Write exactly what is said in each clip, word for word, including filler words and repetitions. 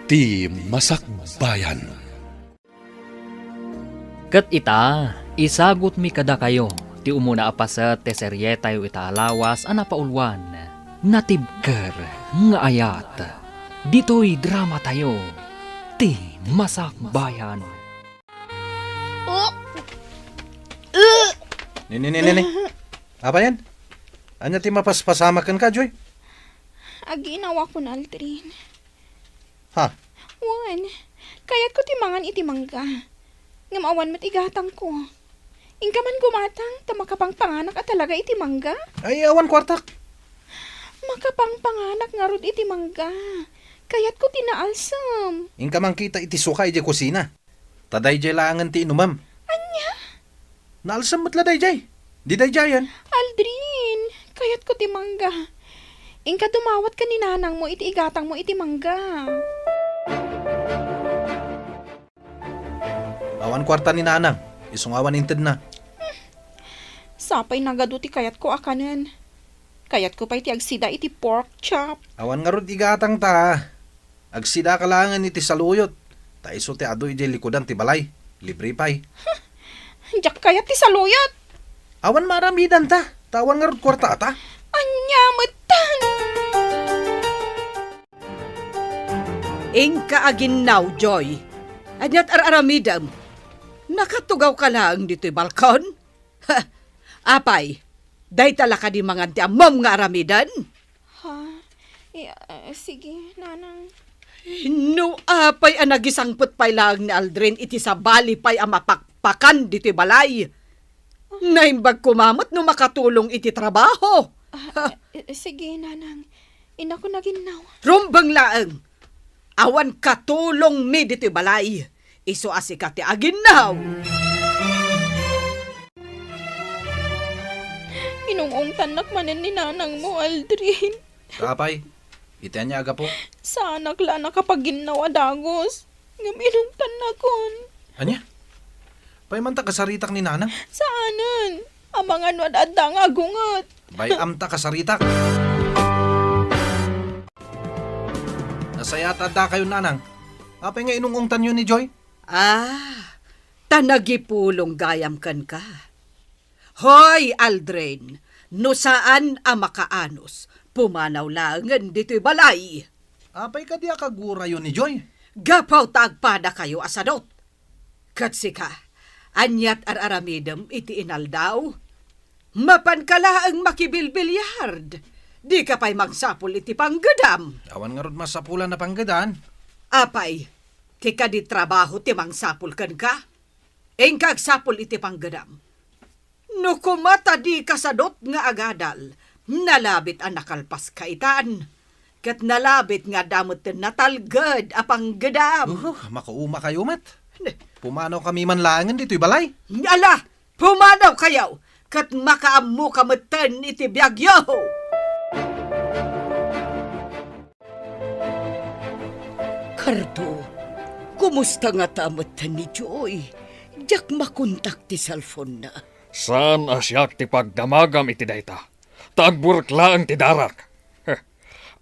Ti Masakbayan. Ket ita, isagutmi kadakayo ti umuna a paset ti serietayo ita a lawas a napauluan, Natibker nga Ayat. Ditoy dramatayo, Ti Masakbayan. Oh! Uh! Ni, ni, ni, ni, ni. Apa yan? Ania ti mapaspasamak kenka, Joy? Aginawakon, Aldrin. Ha? Wen, kayatko ti mangan iti mangga. Ngem awan met igatangko. Inka man gumatang, ta makapangpanganak a talaga iti mangga. Ay, awan kuartak. Makapangpanganak ngarud iti mangga. Kayatko ti naalsem. Inka mangkita iti suka idiay kusina. Ta daydiay laengen ti inumem. Ania? Naalsem met la daydiay. Di daydiayen. Aldrin, kayatko ti mangga. Inka dumawat ken ni nanangmo iti igatangmo iti mangga. Awan kuarta ni nanang. Isu nga awan intedna. Sapay nagadu ti kayatko a kanen. Kayatko pay ti agsida iti pork chop. Awan ngarud igatang ta. Agsidaka laengen iti saluyot, ta isu ti adu idiay likudan ti balay. Libre pay. Diak kayat ti saluyot. Awan maaramidanta, ta awan ngarud kuartata. Ania metten? Inka aginnaw, Joy. Aniat ar-aramidem? Nakatugawka laeng ditoy balkon? Apay, dayta la kadi mangan ti ammom nga aramiden? Ha? Eh, ah, sige, nanang. No apay a nagisangpet pay laeng ni Aldrin iti sabali pay a mapakpakan ditoy balay. Naimbag koma met no makatulong iti trabaho. Ah, eh, sige, nanang. Inakon aginnaw. Rumbeng laeng. Awan katulongmi ditoy balay. Isu a sika ti aginnaw. Inung-ungtannak manen ni nanangmo, Aldrin. Apay, iti ania a gapu? Saanak la a nakapaginnaw a dagus. Ngem inungtannakon. Ania? Apay man ta kasaritak ni nanang? Saanen. Amangan no ad-adda nga agunget. Bay-am ta kasaritak. Nasayaat a addakayo, nanang. Apay nga inung-ungtanyo ni Joy? Ah, ta nagipulong gayam kenka. Hoy, Aldrin, no saan a makaanus, pumanaw laengen ditoy balay. Apay kadi a kagurayo ni Joy? Gapu ta agpadakayo a sadut. Ket sika, aniat ar-aramidem iti inaldaw? Mapanka laeng makibilbiliard. Dika pay mangsapul iti panggedam. Awan ngarud masapulan a panggedan. Apay, ti kadi trabaho ti mangsapul kenka? Inka agsapul iti panggedam. No koma ta dika sadut nga agadal, nalabit a nakalpaska itan. Ket nalabit nga adda metten natalged a panggedam. Uh, makaumakayo met. Ne. Pumanawkami man laengen ditoy balay. Ala, pumanawkayo, ket makaammoka metten iti biagyo. Cardo, kumusta ngata metten ni Joy? Diak makontak ti cellphone-na. Saan a siak ti pagdamagam iti dayta, ta agburek laeng ti darak. Heh,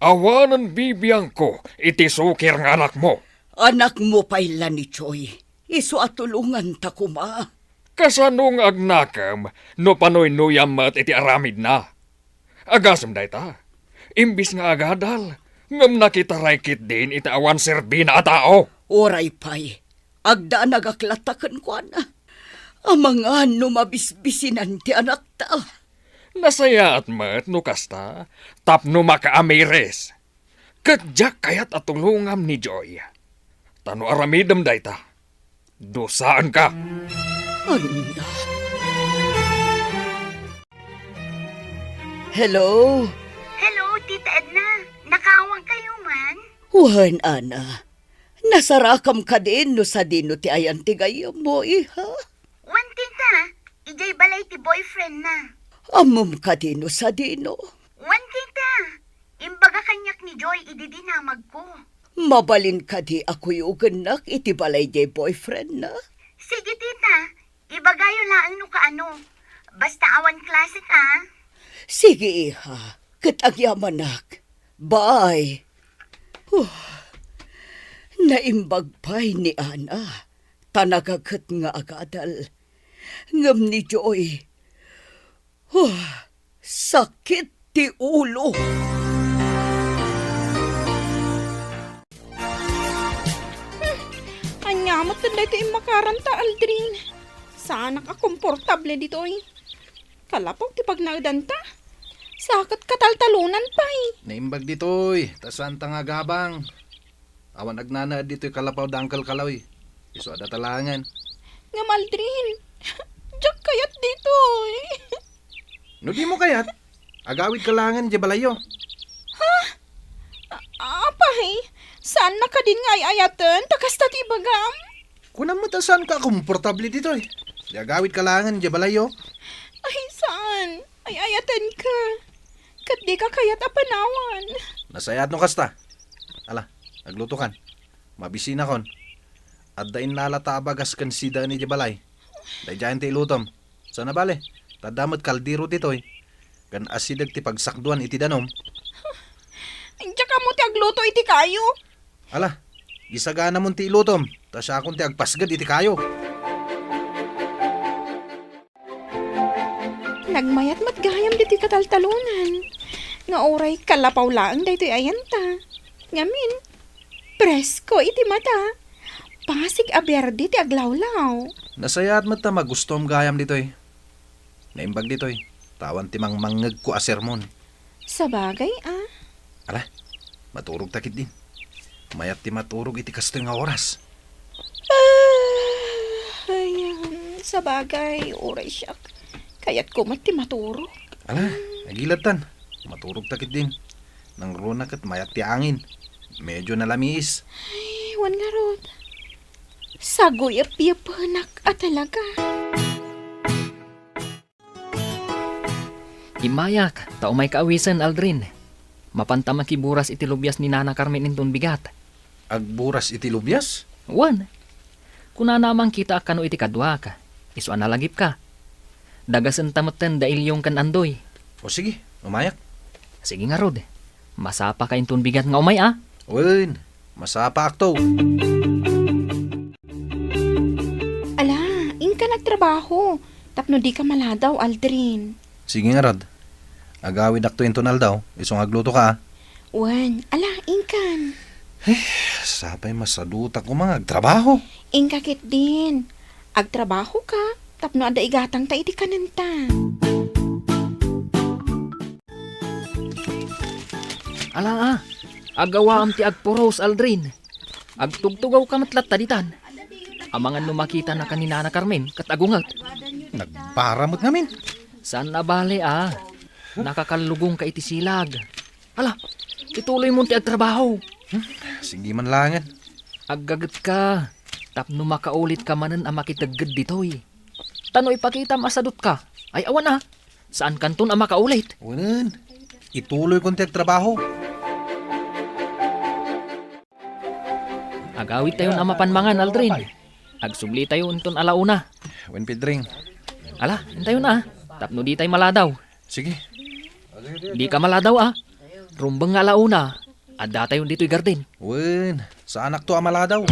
awanen bibiangko iti sukir nga anakmo. Anakmo pay la ni Joy. Isu a tulonganta koma. Kasano nga agnakem no panuynoyam met iti aramidna? Agasem dayta, imbis nga agadal, ngem nakitaray ketdin iti awan serbina a tao. Uray pay, agdanagak latta kenkuana. Amangan no mabisbisinan ti anakta. Nasayaat met no kasta, tapno makaamiris. Ket diak kayat a tulongam ni Joy. Ta no aramidem dayta, dusaenka. Ania? Hello? Hello, Tita Edna. Nakaawangkayo man? Wen, Ana. Nasarakam kadin no sadino ti ayan ti gayyemmo, iha? Wen, Tita. Idiay balay ti boyfriend-na. Ammom kadin no sadino? Wen, Tita. Imbaga kaniak ni Joy idi dinamagko. Mabalin kadi a kuyogennak iti balay diay boyfriend-na? Sige, Tita. Ibagayo laeng no kaano. Basta awan klasek, a. Sige, iha. Ket agyamanak. Bye. Huh. Naimbag pay ni Ana, ta nagaget nga agadal. Ngem ni Joy, huh, sakit ti ulo. Hmm, ania met daytoy immakaranta, Aldrin? Saanak a komportable ditoy. Kalapaw ti pagnaedanta. Sa ket kataltalonan pay. Naimbag ditoy, ta saanta nga agabang. Awan agnanaed ditoy kalapaw da Uncle Kaloy. Isu a data laengen. Ngem Aldrin, diak kayat ditoy. No dimo kayat, agawidka laengen idiay balayyo. Ha? A-, apay, saanna kadin nga ay-ayaten ta kasta ti ibagam? Kunam met a saanka a komportable ditoy. Di agawidka laengen idiay balayyo. Ay, saan? Ay-ayatenka. Ket dika kayat a panawan. Nasayaat no kasta. Ala, aglutokan. Mabisinakon. Adda innalata a bagas ken sidaen idiay balay. Daydiayen ti ilutom. Saan a bale, ta adda met kaldero ditoy. Ken asideg ti pagsakduan iti danum. Diak ammo ti agluto iti kayo. Ala, isaganamon ti ilutom, ta siakon ti agpasged iti kayo. Nagmayat met gayam ditoy kataltalonan, nga uray kalapaw laeng daytoy ayanta. Ngamin, presko iti mata. Pasig a berde ti aglawlaw. Nasayaat met ta magustuam gayam ditoy. Naimbag ditoy, ta awan ti mangmangngegko a sermon. Sabagay, a. Ala, maturogta ketdin. Mayat ti maturog iti kastoy nga oras. Ah, ay, um, sabagay, uray siak. Kayatko met ti maturog. Ala, agiladtan. Maturogta ketdin. Nangruna ket mayat ti angin. Medyo nalamiis. Ay, wen ngarud. Saguyep-yepenak a talaga. Immayak, ta umayka awisen, Aldrin. Mapanta makiburas iti lubias ni Nana Carmen inton bigat. Agburas iti lubias? Wen. Kunana a mangkitaak kano iti kaduak. Isu a nalagipka. Dagasenta metten da Ilyong ken Andoy. O sige, umayak. Sige ngarud. Masapaka inton bigat nga umay, a? Wen, masapaakto. Ala, inka nagtrabaho. Tapno dika maladaw, Aldrin. Sige ngarud. Agawidakto inton aldaw, isu nga aglutoka, a? Wen, ala, inkan. Eh, sapay masadutak koma nga agtrabaho. Inka ketdin. Agtrabahoka, tapno adda igatangta iti kanenta. Ala, a, agawaam ti agpuros, Aldrin. Agtugtugawka met latta ditan. Amangan no makitanaka ni Nana Carmen ket agunget. Nagbara met ngamin. Saan a bale, a. Nakakallugongka iti silag. Ala, ituloymon ti agtrabaho. Hmm, sige man laengen. Aggagetka, tapno makaulitka manen a makitegged ditoy. Ta no ipakitam a sadutka, ay awan a, saankanton a makaulit. Wen, ituloykon ti agtrabaho. Agawidtayon a mapan mangan, Aldrin. Agsublitayo inton alauna. Wen, Pedring. Ala, intayon a, tapno ditay maladaw. Sige. Dika maladaw a. Rumbeng nga alauna, addatayon ditoy garden. Wen, saanakto a maladaw.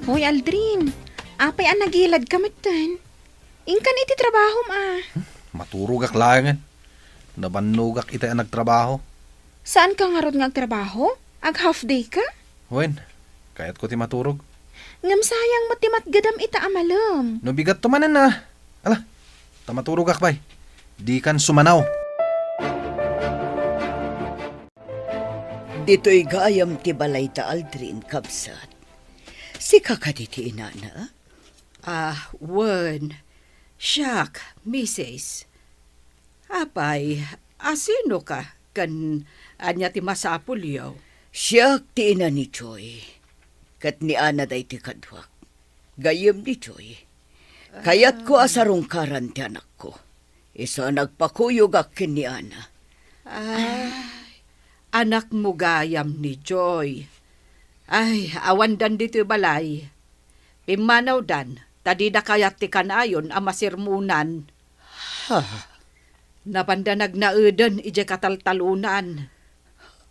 Hoy, Aldrin, apay a nagiladka metten? Inkan iti trabahom a. Hmm, maturogak laengen. Nabannogak itay a nagtrabaho. Saanka ngarud nga agtrabaho? Ag-half day ka? Wen, kayatko ti maturog. Ngem sayang met ti matgedam ita a malem. No bigatto manen a. Ala, ta maturogak pay. Dikan sumanaw. Ditoy gayam ti balay da Aldrin, kabsat. Sika kadi ti inana? Ah, wen. Siak, misis. Apay, asinoka ken ania ti masapulyo? Siak ti ina ni Joy, ket ni Ana daytoy kaduak. Gayyem ni Joy, kayatko a sarungkaran ti anakko. Isu a nagpakuyogak ken ni Ana. Ay, anakmo gayam ni Joy. Ay, awandan ditoy balay. Pimmanawdan, ta dida kayat ti kanayon a masermonan. Ha? Napanda nagnaeden idiay kataltalonan.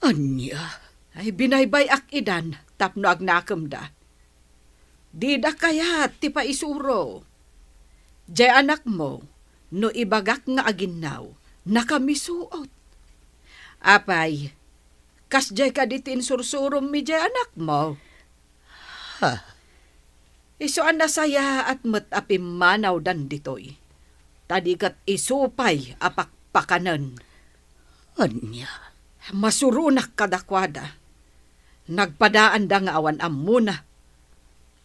Ania? Ay, binaybay-ak idan tapno agnakemda. Dida kayat ti paisuro. Diay anakmo, no ibagak nga aginnaw, nakamisuot. Apay, kasdiay kadi ti insursurom mi diay anakmo? Ha? Isu a nasayaat met a pimmanawdan ditoy. Ta di ket isu pay a pakpakanen. Ania? Masuronak kadakuada. Nagpadaanda nga awan ammona.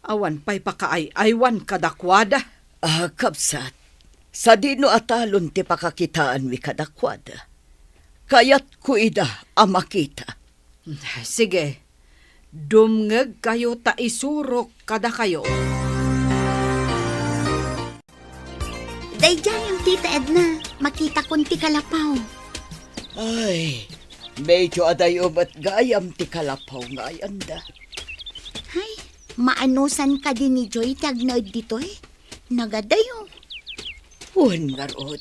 Awan pay pakaay-aywan kadakuada. Ah, kabsat, sadino a talon ti pakakitaanmi kadakuada? Kayatko ida a makita. Sige, dumngegkayo ta isurok kadakayo. Daydiay, Tita Edna, makitakon ti kalapaw. Ay, medyo adayo met gayam ti kalapaw nga ayanda. Ay, maanusan kadi ni Joy ti agnaed ditoy? Nagadayo. Wen ngarud.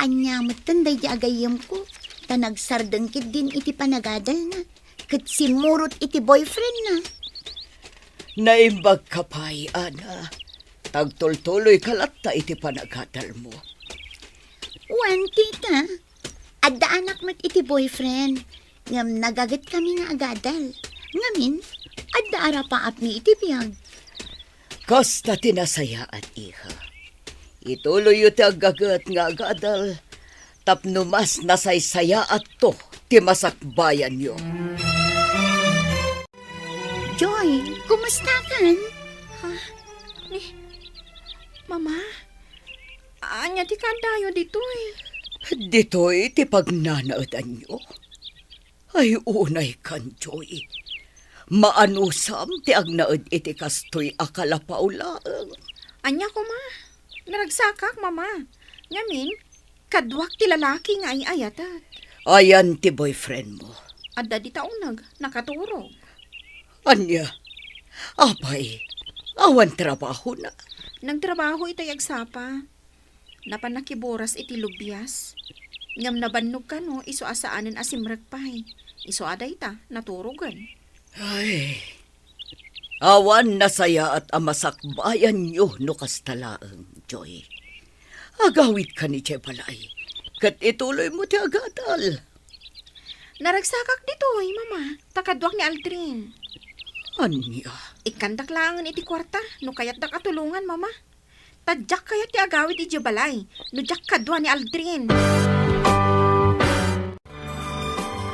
Ania metten daydi a gayyemko, ta nagsardeng ketdin iti panagadalna, ket simmurot iti boyfriendna. Naimbagka pay, Ana. Tagtultuloyka latta iti panagadalmo. Wen, tita. Adda anak met iti boyfriend, ngem nagagetkami nga agadal. Ngamin, adda arapaapmi iti biag. Kasta ti nasayaat, iha. Ituloyyo ti aggaget nga agadal tapno mas nasaysayaatto ti masakbayanyo. Joy, kumustakan? Ha? Ni, Mama? Ania ti kaadayo ditoy? Ditoy ti pagnanaedanyo? Ay, unaykan, Joy. Maanusam ti agnaed iti kastoy a kalapaw laeng. Ania koma? Naragsakak, Mama. Ngamin, kaduak ti lalaki nga ay-ayatek. Ayan ti boyfriend mo? Adda dita uneg, nakaturog. Ania? Apay, awan trabahona? Nagtrabaho itay agsapa. Napan nakiburas iti lubias. Ngem nabannog kano isu a saanen a simrek pay. Isu a dayta, naturogen. Ay, awan nasayaat a masakbayanyo no kasta laeng, Joy. Agawidka idiay balay, ket ituloymo ti agadal. Naragsakak ditoy, Mama, ta kaduak ni Aldrin. Ania? Ikkandak laengen iti kuarta no kayatdak a tulongan, Mama. Ta diak kayat ti agawid idiay balay no diak kadua ni Aldrin.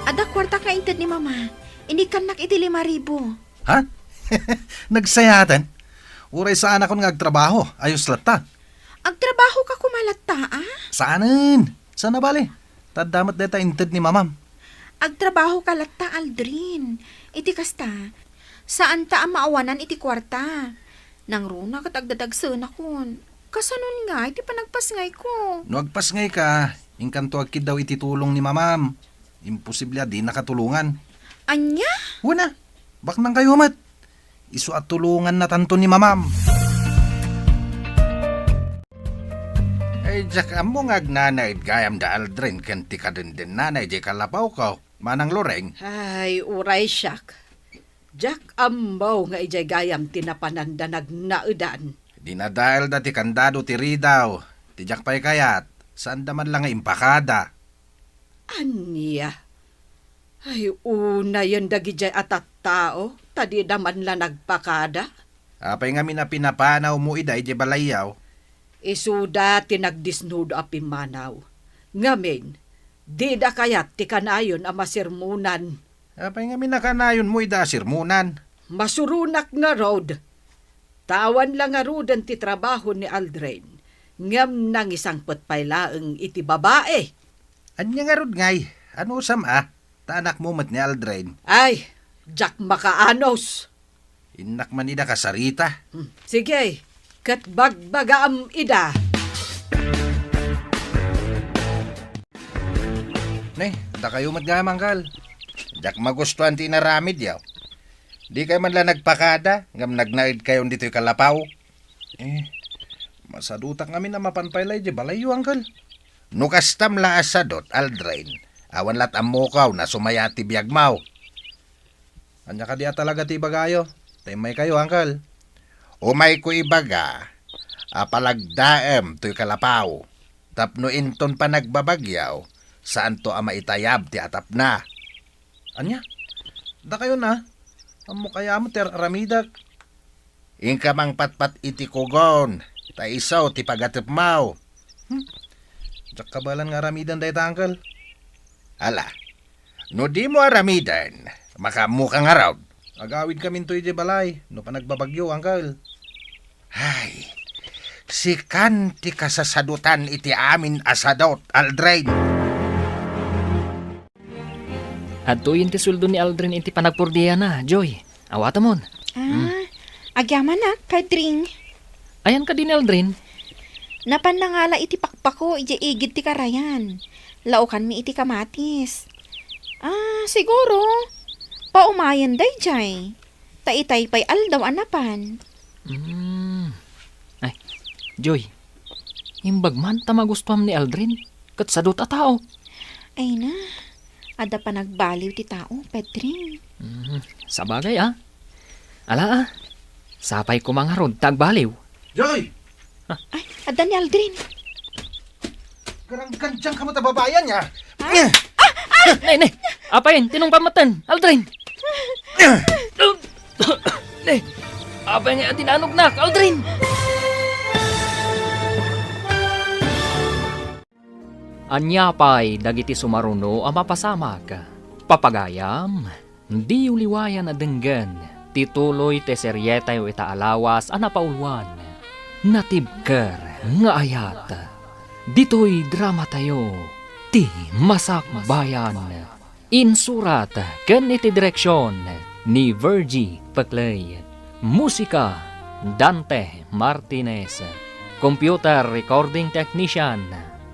Adda kuartak nga inted ni Mama. Inikkannak iti lima ribu. Ha? Nagsayaten? Uray saanakon nga agtrabaho, ayos latta. Agtrabahoka koma latta, a? Saanen? Saan a bale? Ta adda met dayta inted ni Mamam. Agtrabahoka latta, Aldrin. Iti kasta, saanta a maawanan iti kuarta. Nangruna ket agdadagsenakon. Kasanon ngay ti panagpasngayko? No agpasngayka, inkanto agkiddaw iti tulong ni Mamam. Imposible a dinaka tulongan. Ania? Wen a, baknangkayo met. Isu a tulongannatanto ni Mamam. Ay, diak ammo nga agnanaed gayam da Aldrin ken ti kadendennana idiay kalapawko, Manang Loreng. Ay, uray siak. Diak ammo nga idiay gayam ti napananda nagnaedan. Dinadaelda ti kandado ti ridaw. Ti diak pay kayat, saanda man la nga impakada. Ania? Ay, unayen dagidiay a tattao, ta dida man la nagpakada. Apay ngamin a pinapanawmo ida idiay balayyo? Isuda ti nagdisnudo a pimmanaw. Ngamin, dida kayat ti kanayon a masermonan. Apay ngamin a kanayonmo ida a sermonan? Masuronak ngarud. Ta awan la ngaruden ti trabaho ni Aldrin, ngem nangisangpet pay laeng iti babai. Ania ngarud ngay? Anusam a? Ta anakmo met ni Aldrin. Ay, diak makaanus. Innak man ida kasarita. Hmm, sige, ket bagbagaam ida. Ne, dakayo met gayam, Angkal. Diak magustuan ti inaramidyo. Dikay man la nagpakada, ngem nagnaedkayon ditoy kalapaw. Eh, masadutak ngamin a mapan pay la idiay balayyo, Angkal. No kastam la a sadut, Aldrin, Awan lat ammokaw no sumaya ti biagmo. Ania kadi a talaga ti ibagayo? Ta immaykayo, Uncle. Umayko ibaga a palagdaem toy kalapaw tapno inton panagbabagyo, saanto a maitayab ti atapna. Ania? Dakayo na? Ammok aya met ti ar-aramidek. Inka mangpatpat iti kugon, ta isu ti pagatepmo. Hmm? Diak kabaelan nga aramiden dayta, Uncle. Ala, no dimo aramiden, makaammoka ngarud. Agawidkaminto idiay balay, no panagbabagyo, Uncle. Ay, sikan ti kasasadutan iti amin a sadut, Aldrin. Adtoyen ti sueldo ni Aldrin iti panagpurdiana, Joy. Awatamon. Ah, agyamanak, Pedring. Ayan kadi ni Aldrin? Napan nangala iti pakpako idiay igid ti karayan. Laokanmi iti kamatis. Ah, siguro, paumayen daydiay. Ta itay pay aldaw a napan. Hmm. Ay, Joy, imbag man ta magustuam ni Aldrin, ket sadut a tao. Ay na, adda panagbaliw ti tao, Pedring. Hmm, sabagay, ah. Ala, ah. Sapay koma ngarud ta agbaliw. Joy! Ay, adda ni Aldrin. Garanggandiangka met a babai ania? Ha? Ne, ne. Apay, tinungpam metten, Aldrin. Ne. Apay nga dinanognak, Aldrin. Ania pay dagiti sumaruno a mapasamak? Papagayam, diyo liwayan a denggen ti tuloy ti serietayo ita a lawas a napauluan, Natibker nga Ayat. Ditoy dramatayo, ti Masakbayan. Insurat ken iti direksion ni Virgie Peclay. Musika, Dante Martinez. Computer recording technician,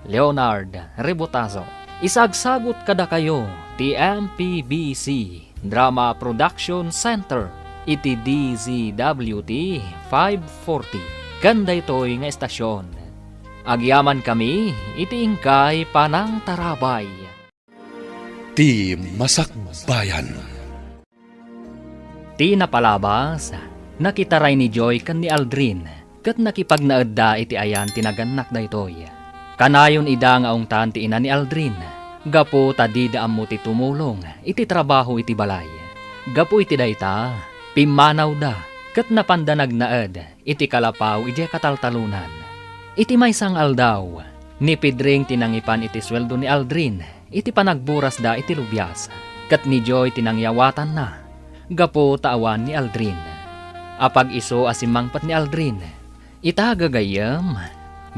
Leonard Rebotazo. Isagsagut kadakayo ti M P B C Drama Production Center iti D Z W T five forty ken daytoy nga estasion. Agyamankami iti inkay panangtarabay. Ti Masakbayan. Ti napalabas, nakitaray ni Joy ken ni Aldrin, ket nakipagnaedda iti ayan ti nagannak daytoy. Kanayon ida nga ungtan ti ina ni Aldrin, gapu ta dida ammo ti tumulong iti trabaho iti balay. Gapu iti dayta, pimmanawda ket napanda nagnaed iti kalapaw idiay kataltalonan. Iti maysa nga aldaw, ni Pedring ti nangipan iti sueldo ni Aldrin iti panagburasda iti lubias, ket ni Joy ti nangyawatanna gapu ta awan ni Aldrin. Apag-isu a simmangpet ni Aldrin, ita gagayyem,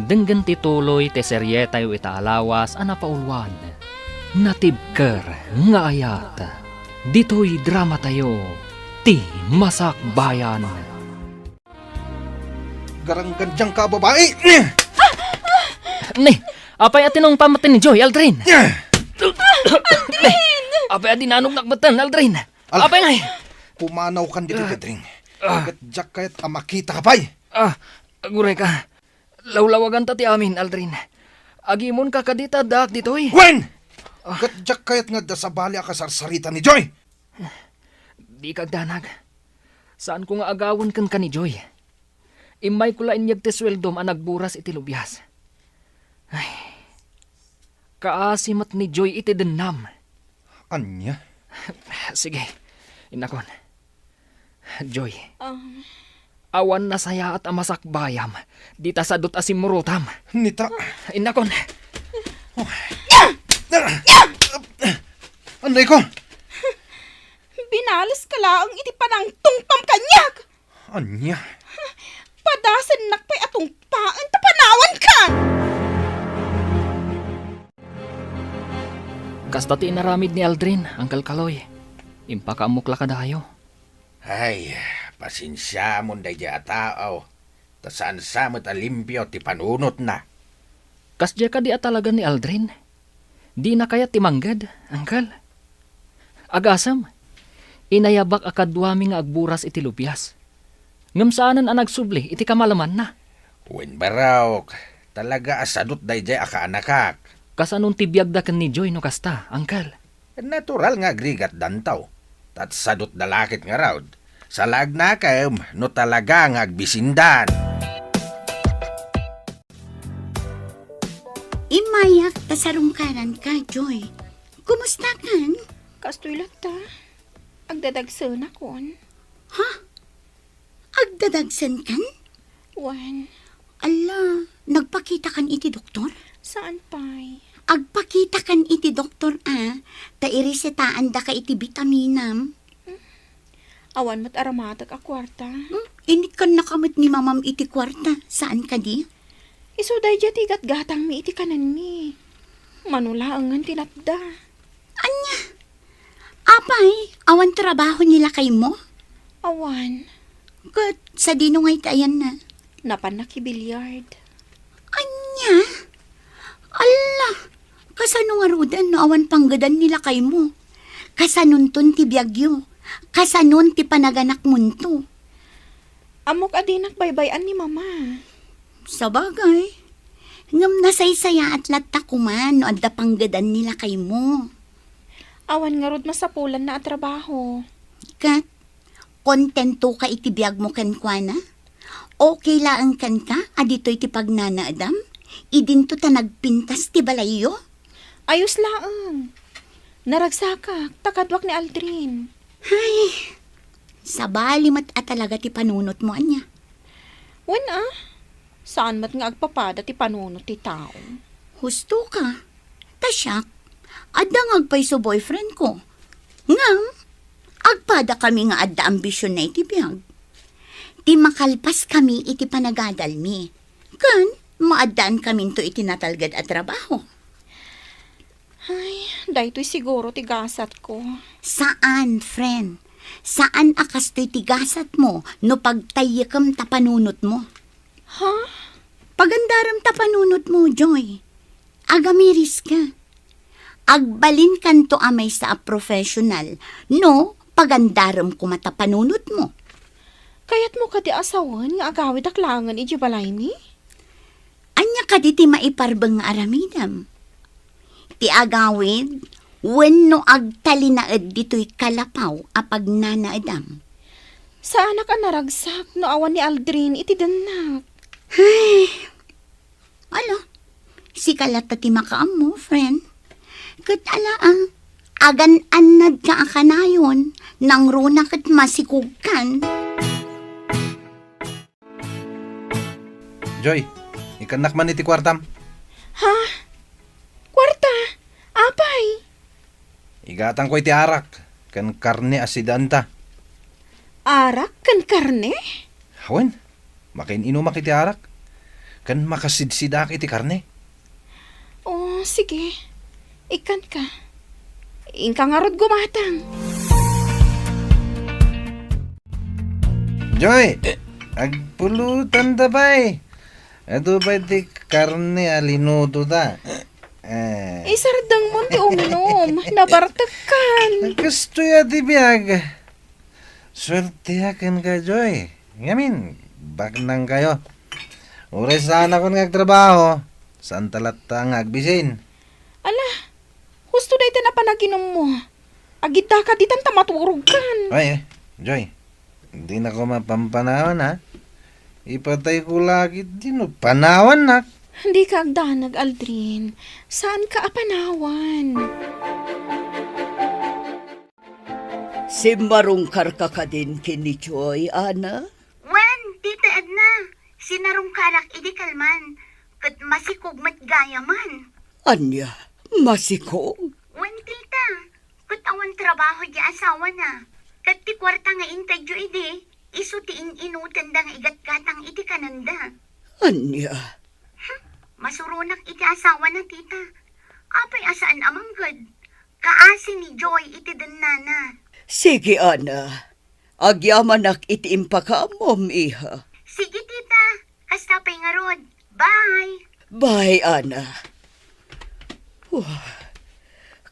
denggen ti tuloy ti serietayo ita a lawas a napauluan, Natibker nga Ayat. Ditoy dramatayo, ti Masakbayan. Garanggandiangka a babai! Ne, apay a tinungpam metten ni Joy, Aldrin? Aldrin! Apay a dinanognak metten, Aldrin? Al- Apay ngay? Pumanawkan ditoy, Pedring. Ah. Ket diak kayat a makitaka pay. Ah, agurayka. Lawlawaganta ti amin, Aldrin. Agimonka kadi ta addaak ditoy? Wen! Ah. Ket diak kayat nga adda sabali a kasarsarita ni Joy. Dika agdanag. Saanko nga agawen kenka ni Joy. Immayko la inyeg ti sueldom a nagburas iti lubias. Ay, kaasi met ni Joy iti dennam. Ania? Sige, innakon. Joy. Um. Awan nasayaat a masakbayam. Dita sadut a simmurotam. Nita. Innakon. Anay ko. Binaleska laeng iti panangtungpam kaniak. Ania? Padasennak pay a tungpaen ta panawankan! Kasta ti inaramid ni Aldrin, Uncle Kaloy. Impakaammok la kadayo. Ay, pasensiamon daydiay a tao, ta saan sa met a limpio ti panunotna. Kasdiay kadi a talaga ni Aldrin? Dina kayat ti mangged, Uncle? Agasem, inayabak a kaduami nga agburas iti lubias. Ngem saanen a nagsubli iti kamalemanna. Wen barok, talaga a sadut daydiay a kaanakak. Kasanon ti biagda ken ni Joy no kasta, Uncle? Natural nga agrigatdanto. Tatsadotda la ket ngarud. Salagnakem no talaga nga agbisindan. Immayak ta sarungkaranka, Joy. Kumustakan? Kastoy latta. Agdadagsenakon. Ha? Agdadagsenkan? Wen. Alla, nagpakitakan iti doktor? Saan pay? Agpakitakan iti doktor a, ta iresetaandaka iti bitaminam. Awan met aramatek a kuarta. Hmm? Inikkannaka met ni mamam iti kuarta, saan kadi? Isu daydiay ti gatgatangmi iti kanenmi. Mano laengen ti natda. Ania? Apay, awan trabaho ni lakaymo? Awan. Ket sadino ngay ti ayanna? Napanna ki billiard. Ania? Alla, kasano ngaruden no awan panggedan ni lakaymo? Kasanonton ti biagyo? Kasanon ti panaganakmonto? Ammok a dinak baybay-an ni Mama. Sabagay. Ngem nasaysayaat latta koma no adda panggedan ni lakaymo. Awan ngarud masapulanna a trabaho. Ket, kontentoka iti biagmo kenkuana? Okay laeng kenka a ditoy ti pagnanaedam? Idinto ta nagpintas ti balayyo? Ayos laeng. Naragsakak, ta kaduak ni Aldrin. Ay, sabali met a talaga ti panunotmo, ania? Wen a, saan met nga agpapada ti panunot ti tao. Husto ka. Ta siak, adda nga agpayso boyfriend ko. Ngem, agpada kami nga adda ambisionna iti biag. Ti makalpas kami iti panagadalmi. Ken, maaddaan kaminto iti natalged a trabaho. Ay, daytoy siguro ti gasatko. Saan, friend. Saan a kastoy ti gasatmo no pagtayyekem ta panunotmo. Ha? Pagandarem ta panunotmo, Joy. Agamiriska. Agbalinkanto a maysa a professional no pagandarem koma ta panunotmo. Kayatmo kadi a sawen nga agawidak laengen idiay balaymi? Ania kadi ti maiparbeng nga aramidem? Ti agawid wenno agtalinaed ditoy kalapaw a pagnanaedam? Saanak a naragsak no awan ni Aldrin iti dennak. Ay, ala, sika latta ti makaammo, friend. Ket ala, ah, agan-annadka a kanayon, nangruna ket masikogkan. Joy, ikkannak man iti kuartam. Ha? Kuarta? Apay? Igatangko iti arak ken karne a sidaanta. Arak ken karne? Wen, makain-inumak iti arak ken makasidsidaak iti karne. O, sige. Ikkanka. Inka ngarud gumatang. Joy, agpulotanda pay. Adu pay ti karne a linutoda. Eh. Isardengmon ti uminum. Nabartekkan. Kastoy a ti biag. Suerteak kenka, Joy. Ngamin, baknangkayo. Uray saanakon nga agtrabaho, saanta latta nga agbisin. Ala, husto dayta a panaginummo. Agiddaka ditan ta maturogkan. Ay, eh, Joy, dinako mapampanawan, ha? Ipatayko la ketdi no panawannak. Dika agdanag, Aldrin. Saanka a panawan. Simmarungkarka kadin ken ni Joy, Ana? Wen, Tita Edna, sinarungkarak idi kalman, ket masikog met gayamen. Ania? Masikog? Wen, Tita, ket awan trabaho di asawana. Ket ti kuarta nga intedyo idi, isu ti in-inutenda nga igatgatang iti kanenda. Ania? Hm, masuronak iti asawana, Tita. Apay a saan a mangged? Kaasi ni Joy iti dennana. Sige, Ana. Agyamanak iti impakaammom, iha. Sige, Tita. Kasta pay ngarud. Bye. Bye, Ana. Wah,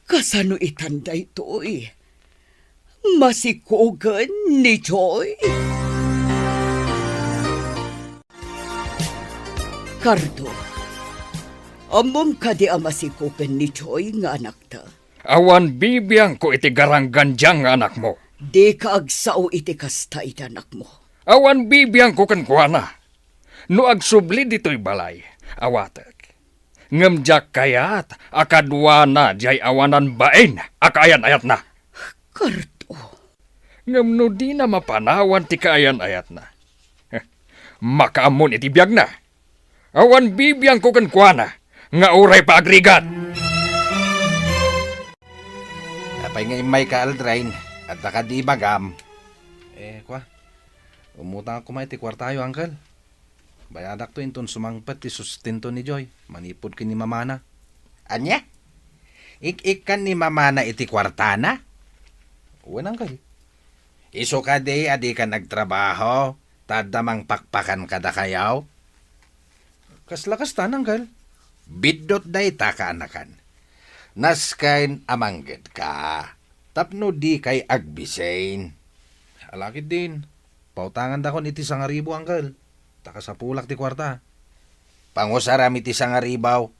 kasano itan daytoy? Masikogen ni Joy? Kardo, Ammom kadi a masikopen ni Joy nga anakta? Awan bibiangko iti garanggandiang nga anakmo. Dika agsao iti kasta iti anakmo. Awan bibiangko kenkuana. No agsubli ditoy balay, awatek. Ngem diak kayat a kaduana diay awanan bain a kaayan-ayatna. Karto. Ngem no dina mapanawan ti kaayan-ayatna, makaammon iti biagna. Awan bibiangko kenkuana nga uray pa agrigat. Apay nga immayka, Aldrin? Adda kadi ibagam? Eh, kua, umutangak koma iti kuartayo, Uncle. Bayadakto inton sumangpet ti sustento ni Joy manipud ken ni mamana. Ania? Ik-ikkan ni mamana iti kuartana? Wen, Uncle. Isu kadi a dikan agtrabaho, ta adda mangpakpakan kadakayo? Kasla kasta, Uncle. Biddut dayta, kaanakan. Nasken a manggedka tapno dikay agbisin. Ala ketdin, pautangandakon iti sangaribu, Uncle. Ta kasapulak ti kuarta. Pangusaram iti sangaribu.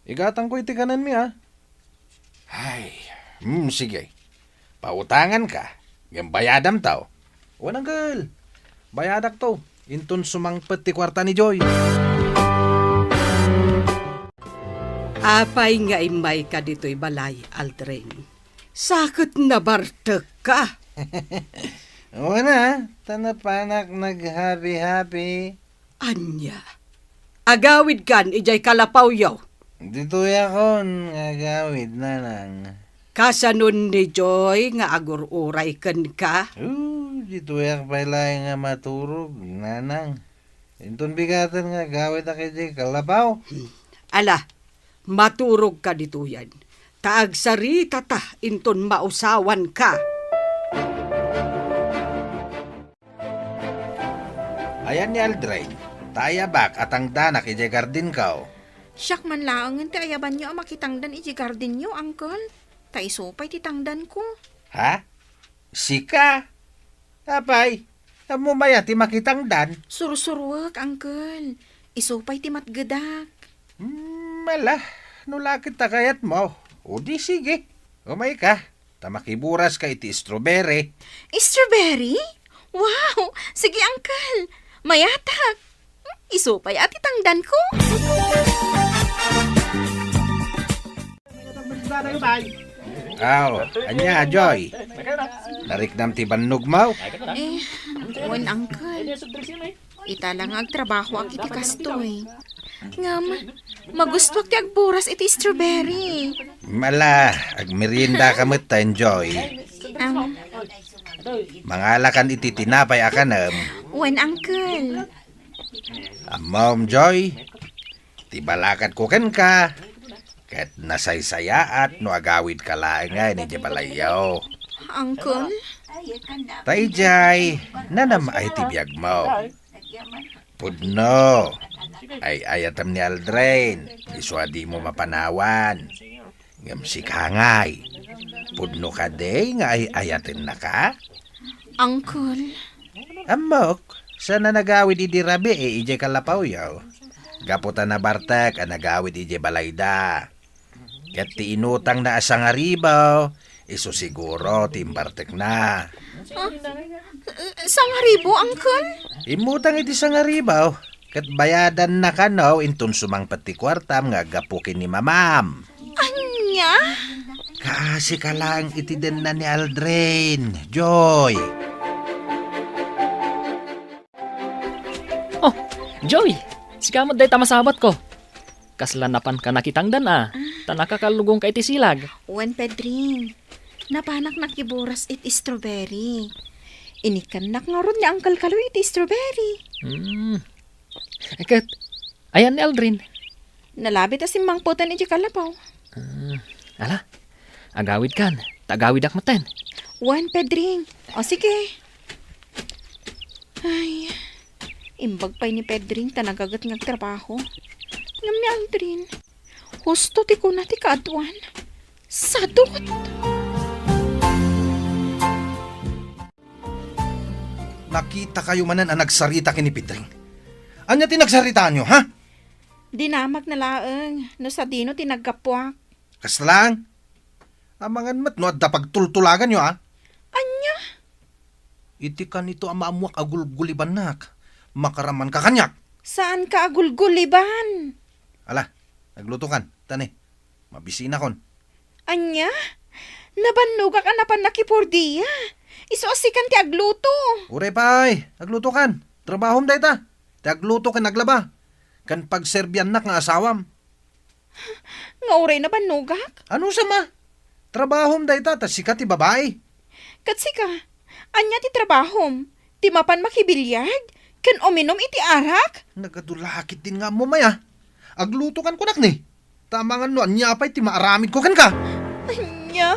Igatangko iti kanenmi, a. Ay, hmm, sige. Pautanganka, ngem bayadamto. Wen, Uncle. Bayadakto inton sumangpet ti kuarta ni Joy. Apay nga immayka ditoy balay, Aldrin? Sa ket nabartekka. Wen a, ta napanak naghabi-habi. Ania? Agawidkan idiay kalapawyo? Ditoyakon nga agawid, nanang. Kasanon ni Joy nga agur-uray kenka? Oh, ditoyak pay laeng nga maturog, nanang. Inton bigaten nga agawidak idiay kalapaw. Hmm. Ala, maturogka ditoyen. Ta agsaritata inton mausawanka. Ayan ni Aldrin, ta ayabak a tangdanak idiay gardenko. Siak man laengen ti ayabanyo a makitangdan idiay gardenyo, Uncle. Ta isu pay ti tangdanko. Ha? Sika? Apay, ammom aya ti makitangdan? Sursuruek, Uncle. Isu pay ti matgedak. Hmm, ala, no la ket ta kayatmo, o di sige. Umayka. Ta makiburaska iti strawberry. Strawberry? Wow! Sige, Uncle. Mayatak. Isu pay a ti tangdanko. Aw, ania, Joy? Nariknam ti bannogmo? Eh, wen, Uncle. Ita la nga agtrabahoak iti kastoy. Ngem, magustuak ti agburas iti strawberry. Ala, agmeriendaka metten, Joy. Am. Mangalakan iti tinapay a kanem. Wen, Uncle. Ammom, Joy, ti balakadko kenka, ket nasaysayaat no agawidka laengen idiay balayyo. Uncle? Ta idiay, nanam-ay ti biagmo. Pudno, ay-ayatem ni Aldrin, isu a dimo mapanawan. Ngem sika ngay, pudno kadi nga ay-ayatennaka? Uncle. Ammok, saan a nagawid idi rabii idiay kalapawyo. Gapu ta nabartek a nagawid idiay balayda. Ket ti inutangna a sangaribu, isu siguro ti imbartekna. Ah, sangaribu, Uncle? Immutang iti sangaribu, ket bayadanna kano inton sumangpet ti kuartam nga aggapu ken ni mamam. Ania? Kaasika laeng iti denna ni Aldrin, Joy. Oh, Joy! Sika met dayta masabatko. Kasla napanka nakitangdan a, ta nakakallugonka iti silag. Wen, Pedring. Napanak nakiburas iti strawberry. Inikkannak ngarud ni Uncle Kaloy iti strawberry. Hmm. Ket, ayan ni Aldrin? Nalabit a simmangpeten iti kalapaw. Hmm. Ala, agawidkan, ta agawidak metten. Wen, Pedring. O, sige. Ay, imbag pay ni Pedring ta nagaget nga agtrabaho. Ngem ni Aldrin, husto ti kuna ti kaaduan. Sadut! Nakitakayo manen a nagsarita ken ni Pedring. Ania ti nagsaritaanyo, ha? Dinamagna laeng no sadino ti naggapuak. Kasta laeng? Amangan met no adda pagtultulaganyo, a? Ania? Iti kanito a maammoak a gulgulibannak, makaramanka kaniak. Saanka a gulguliban? Ala, aglutokan, ta ne, mabisinakon. Ania? Nabannogak a napan nakipordia. Isu a sikan ti agluto. Uray pay, aglutokan. Trabahom dayta. Ti agluto ken aglaba. Ken pagserbiannak nga asawam. Nga uray nabannogak? Ano sama? Trabahom dayta, ta sika ti babai. Ket sika, ania ti trabahom? Ti mapan makibiliag? Ken uminum iti arak? Nagadu la ketdin nga ammom aya. Aglutokan kunak ni. Ta amangan no ania pay ti maaramidko kenka. Ania?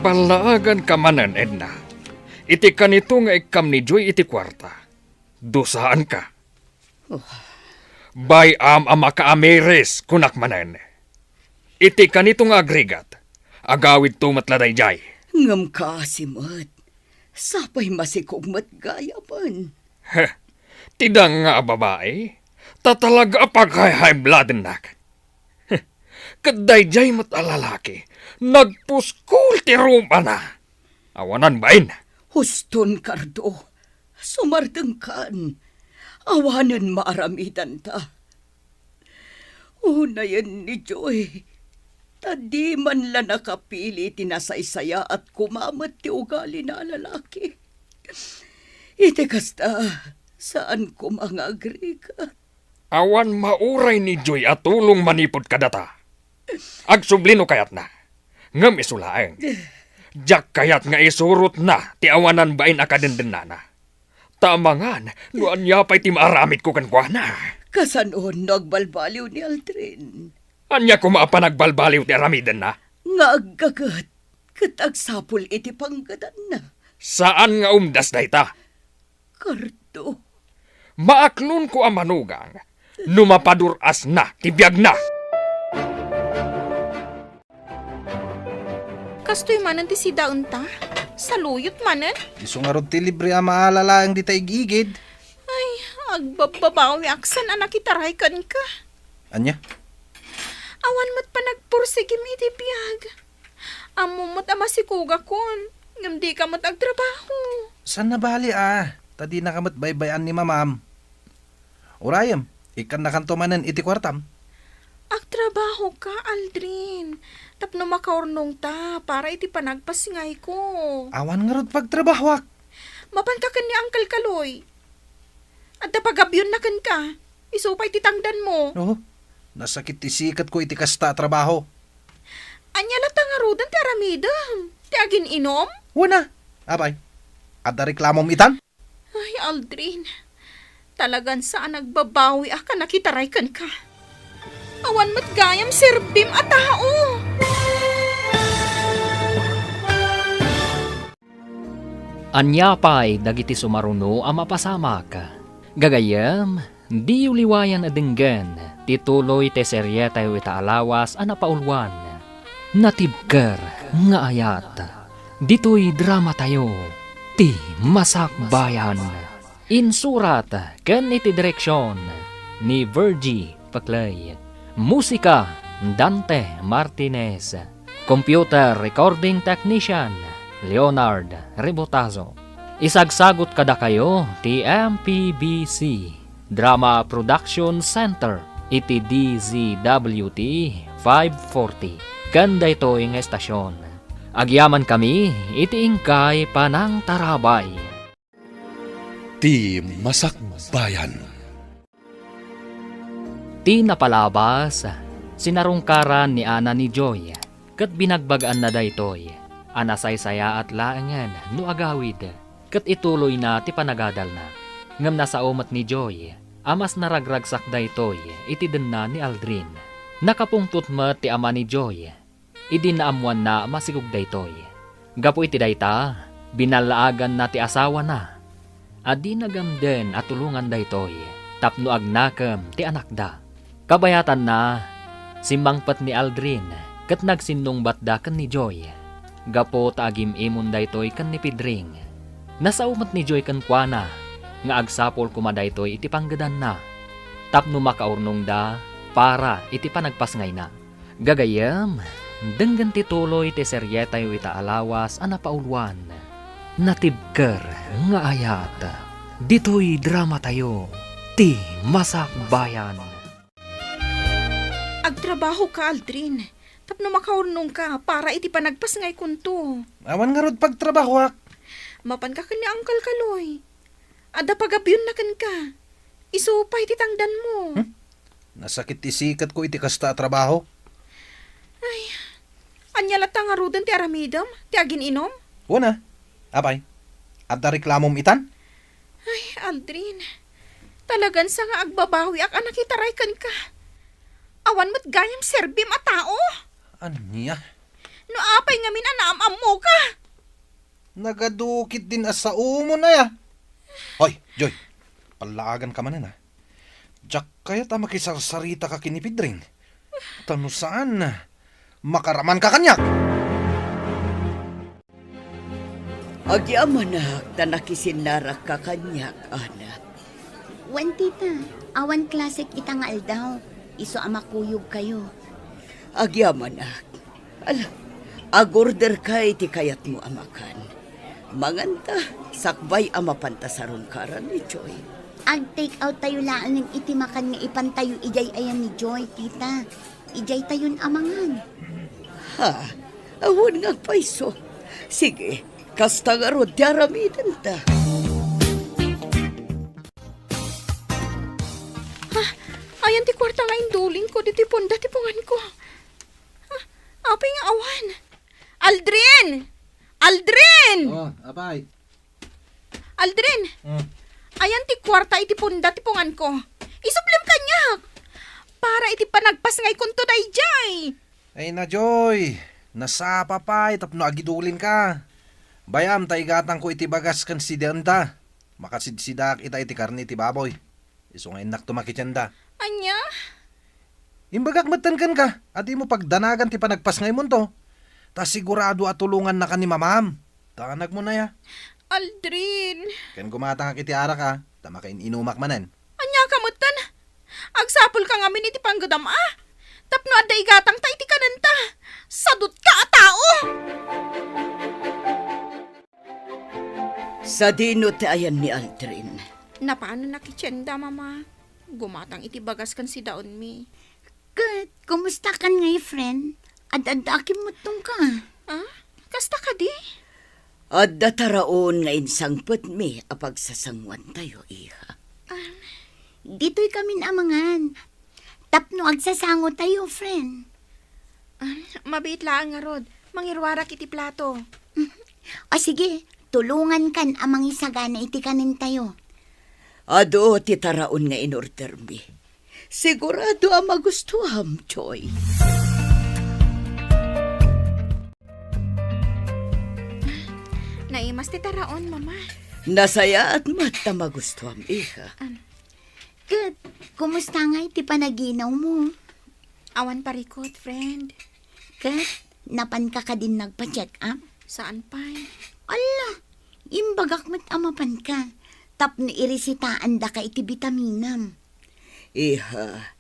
Ballaaganka manen, Edna. Iti kanito nga ikkam ni Joy iti kuarta. Dusaanka. Oh. Bay-am a makaamiris, kunak manen. Iti kanito nga agrigat, agawidto met la daydiay. Ngem kaasi met, sapay masikog met gayamen. Heh, ti danga a babai, ta talaga a paghayhaybladennak. Heh, ket daydiay met a lalaki, nagpuskol ti rumana. Awanan bain. Huston, Cardo. Sumardengkan. Awanen maaramidanta. Unayen ni Joy, ta di man la nakapili ti nasaysayaat koma met ti ugalina a lalaki. Iti kasta, saan koma nga agrigat. Awan mauray ni Joy a tulong manipud kadata. Agsubli no kayatna. Ngem isu laeng, diak kayat nga isurotna ti awanan bain a kadendennana. Ta amangan no ania pay ti maaramidko kenkuana. Kasano no agbalbaliw ni Aldrin? Ania koma a panagbalbaliw ti aramidenna? Nga aggaget ket agsapul iti panggedanna. Saan nga umdas dayta. Cardo. Maaklonko a manugang no mapadur-asna ti biagna. Kastoy manen ti sidaenta? Saluyot manen? Isu ngarud ti libre a maala laeng dita ig-igid. Ay, agbabbabawiak saan a nakitaray kenka. Ania? Awan met panagpursigim iti biag. Ammom met a masikogakon, ngem dika met agtrabaho. Saan a bali a, ta dinaka met baybay-an ni mamam. Urayem, ikkannakanto manen iti kuartam. Agtrabahoka, Aldrin, tapno makaurnongta para iti panagpasngayko. Awan ngarud pagtrabahoak. Mapanka ken ni Uncle Kaloy. Adda pagabionna kenka. Isu pay ti tangdanmo. Oh, nasakit ti siketko iti kasta a trabaho. Ania latta ngaruden ti aramidem? Ti agin-inom? Wen a. Apay, adda reklamom itan? Ay, Aldrin. Talagan saan a nagbabawiak a nakitaray kenka. Awan met gayam serbim a tao. Ania pay dagiti sumaruno a mapasamak? Gagayyem, diyo liwayan a denggen ti tuloy ti serietayo ita a lawas a napauluan, Natibker nga Ayat. Ditoy dramatayo, Ti Masakbayan. Insurat ken iti direksion ni Virgie Paclay. Musika, Dante Martinez. Computer recording technician, Leonard Rebotazo. Isagsagut kadakayo ti M P B C Drama Production Center iti D Z W T five forty. Ken daytoy nga estasion, agyamankami iti inkay panangtarabay. Ti Masakbayan. Ti napalabas, sinarungkaran ni Ana ni Joy, ket binagbagaanna daytoy a nasaysayaat laengen no agawid, ket ituloyna ti panagadalna. Ngem nasao met ni Joy a mas naragragsak daytoy iti denna ni Aldrin. Nakapungtot met ti ama ni Joy idi naammoanna a masikog daytoy. Gapu iti dayta, binallaaganna ti asawana a di nagamden a tulongan daytoy tapno agnakem ti anakda. Kabayatanna, simmangpet ni Aldrin ket nagsinnungbatda ken ni Joy gapu ta agim-imon daytoy ken ni Pedring. Nasao met ni Joy kenkuana nga agsapul koma daytoy iti panggedanna tapno makaurnongda para iti panagpasngayna. Gagayyem, denggen ti tuloy ti serietayo ita a lawas a napauluan, Natibker nga Ayat. Ditoy dramatayo, ti Masakbayan. Agtrabahoka, Aldrin, tapno makaurnongka para iti panagpasngaykonto. Awan ngarud pagtrabahoak. Mapanka ken ni Uncle Kaloy. Adda pagabionna kenka. Isu pay ti tangdanmo. Hmm? Nasakit ti siketko iti kasta a trabaho. Ay, ania latta ngaruden ti aramidem? Ti agin-inom? Wen a. Apay, adda reklamom itan? Ay, Aldrin, talagan sa nga agbabawiak a nakitaray kenka. Awan met gayam serbim a tao. Ania? No apay ngamin a naam-ammoka? Nagadu ketdin a saomon aya. Hoy, Joy, pallaaganka manen, a. Diak kayat a makisarsaritaka ken ni Pedring. Ta no saan, makaramanka kaniak. Agyamanak ta nakisinnarakka kaniak, anak. Wen, tita, awan klasek ita nga aldaw. Isu a makuyogkayo. Agyamanak. Ala, agorderka iti kayatmo a makan. Manganta, sakbay a mapanta sarungkaran ni Joy. Ag-take out tayo laengen iti makan nga ipantayo idiay ayan ni Joy, tita. Idiay tayon a mangan. Ha? Awan nga agpayso. Sige, kasta ngarud ti aramidenta. Ha? Ayan ti kuarta nga indulingko ditoy punda ti punganko. Ha? Apay nga awan? Aldrin! Aldrin! Oh, apay. Aldrin! Hmm. Ayan ti kuarta iti punda ti punganko. Isublim kaniak! Para iti panagpasngaykonto daydiay! Ay na, Joy! Nasapa pay tapno agidulinka. Bayam ta igatangko iti bagas ken sidaenta. Makasidsidaak ita iti karne iti baboy. Isu nga innakto makitienda. Ania? Imbagak metten kenka a dimo pagdanagan ti panagpasngaymonto. Ta sigurado a tulongannaka ni mamam. Danagmo aya. Aldrin. Ken gumatangak iti arak a, ta makain-inumak manen. Ania ka metten? Agsapulka ngamin iti panggedam a. Tapno adda igatangta iti kanenta. Sadutka a tao! Sadino ti ayan ni Aldrin? Napanan a kitienda, Mama. Gumatang iti bagas ken sidaenmi. Ket, kumusta kan ngay, friend? Ad-adda a kimmuttongka. Ah? Kasta kadi? Adda taraon nga insangpetmi a pagsasangoantayo, iha. Ah. Ditoy kamin a mangan. Tapno agsasangotayo, friend. Ah, mabiit laeng ngarud. Mangiruarak iti plato. O sige, tulongankan a mangisagana iti kanentayo. Adu ti taraon nga inordermi. Sigurado a magustuam, Joy. Naimas ti taraon, Mama. Nasayaat met ta magustuam, iha. Am. Ket, kumusta ngay ti panaginawmo? Awan parikut, friend. Ket, napanka kadin nagpa-check up? Saan pay. Alla, imbagak met a mapanka, tapno iresitaandaka iti bitaminam. Iha,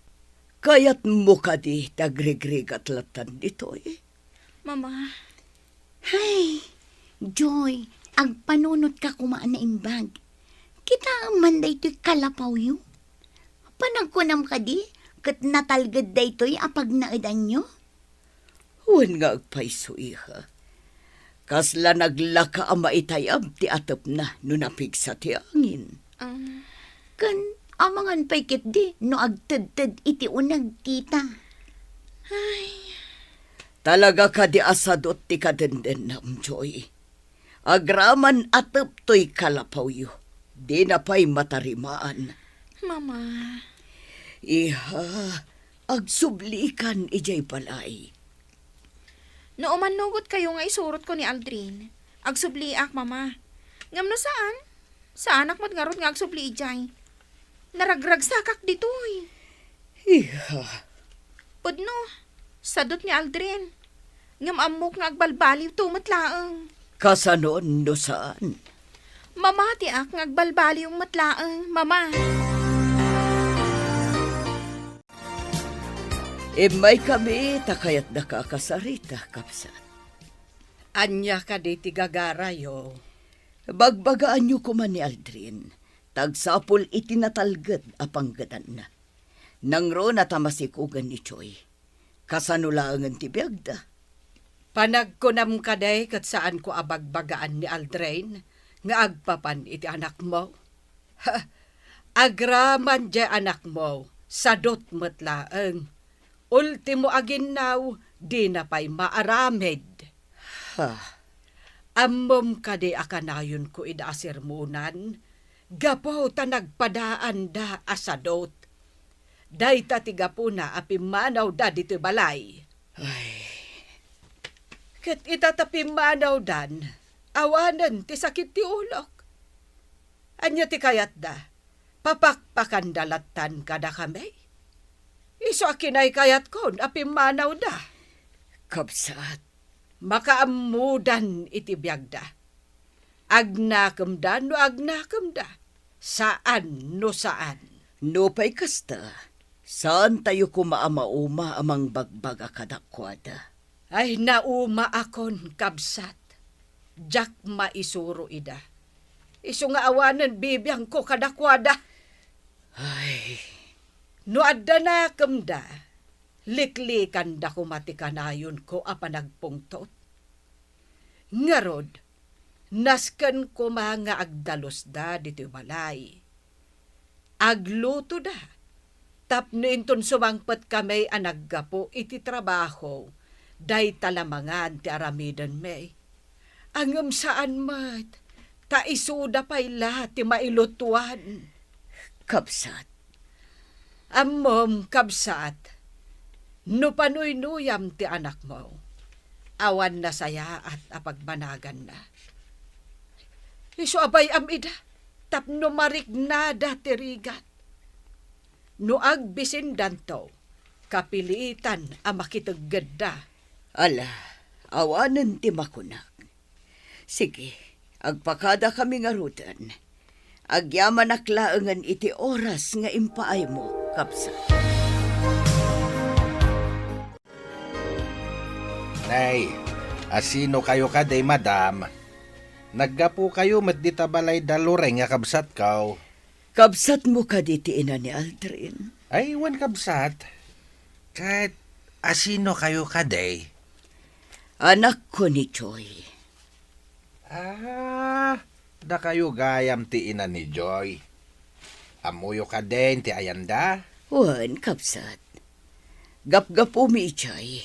kayatmo kadi ti agrigrigat lattan ditoy? Mama. Hay, Joy, agpanunotka koma a naimbag. Kitaem man daytoy kalapawyo. Panagkunam kadi ket natalged daytoy a pagnaedanyo? Wen nga agpayso, iha. Kasla naglaka a maitayab ti atepna no napigsa ti angin. Um. Ken amangan pay ketdi no agtedted iti uneg, tita. Ay. Talaga kadi a sadut ti kadendennam, Joy. Agraman a teptoy kalapawyo, dina pay matarimaan. Mama. Iha, agsublikan idiay balay. No umannugotkayo nga isurotko ni Aldrin, agsubliak, Mama. Ngem no saan, saanak met ngarud nga agsubli idiay. Naragragsakak ditoy. Iha. Pudno, sadut ni Aldrin. Ngem ammok nga agbalbaliwto met laeng. Kasano no saan? Mamatiak nga agbalbaliw met laeng, Mama. Immaykami ta kayatdaka a kasarita, kabsat. Ania kadi ti gagarayo? Bagbagaanyo koma ni Aldrin, ta agsapul iti natalged a panggedanna. Nangruna ta masikugen ni Joy. Kasano laengen ti biagda? Panagkunam kadi ket saanko a bagbagaan ni Aldrin nga agpapan iti anakmo? Ha, agraman diay anakmo, sadut met laeng. Ultimo a ginnaw, dina pay maaramid. Ha? Ammom kadi a kanayonko ida a sermonan, gapu ta nagpadaanda a sadut. Dayta ti gapuna a pimmanawda ditoy balay. Ay. Ket ita ta pimmanawdan, awanen ti sakit ti ulok. Ania ti kayatda? Papakpakanda lattan kadakami? Isu a kinaykayatkon a pimmanawda. Kabsat, makaammodan iti biagda. Agnakemda no agnakemda, saan no saan. Nupay kasta, saantayo koma a mauma a mangbagbaga kadakuada. Ay, naumaakon, kabsat. Diak maisuro ida. Isu nga awanen bibiangko kadakuada. Ay. No adda nakemda, liklikanda koma ti kanayonko a panagpungtot. Ngarud, nasken koma nga agdalusda ditoy balay. Aglutoda, tapno inton sumangpet kami a naggapu iti trabaho, dayta la mangan ti aramidenmi. Ngem saan met, ta isuda pay la ti mailutuan. Kabsat. Ammom, kabsat, no panuynuyam ti anakmo, awan nasayaat a pagmanaganna. Isu a bay-am ida, tapno mariknada ti rigat. No agbisindanto, kapilitan a makiteggedda. Ala, awanen ti makunak. Sige, agpakadakami ngaruden. Agyamanak laengen iti oras nga impaaymo, kabsat. Nay, asino kayo kadi, madam? Naggapu kayo met dita balay da Loreng nga kabsatko. Kabsatmo kadi ti ina ni Aldrin? Ay, wen, kabsat. Ket asino kayo kadi? Anakko ni Joy. Ah, dakayo gayam ti ina ni Joy. Ammoyo kadin ti ayanda? Wen, kabsat. Gapgapumi idiay.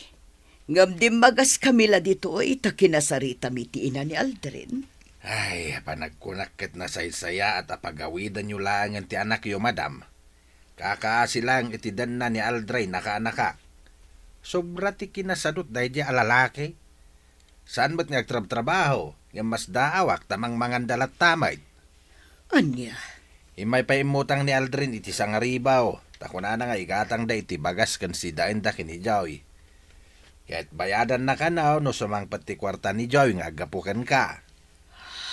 Ngem dimmagaskami la ditoy ta kinasaritami ti ina ni Aldrin. Ay, panagkunak ket nasaysayaat a pagawidanyo laengen ti anakyo, madam. Kakaasi laeng iti denna ni Aldrin a kaanakak. Sobra ti kinasadut daydiay a lalaki. Saan met nga agtrabtrabaho, ngem masdaawak ta mangmanganda latta met. Ania? Immay pay immutang ni Aldrin iti sangaribaw, ta kunana nga igatangda iti bagas ken sidaenda ken ni Joy. Ket bayadanna kano no sumangpet ti kuarta ni Joy nga aggapu kenka.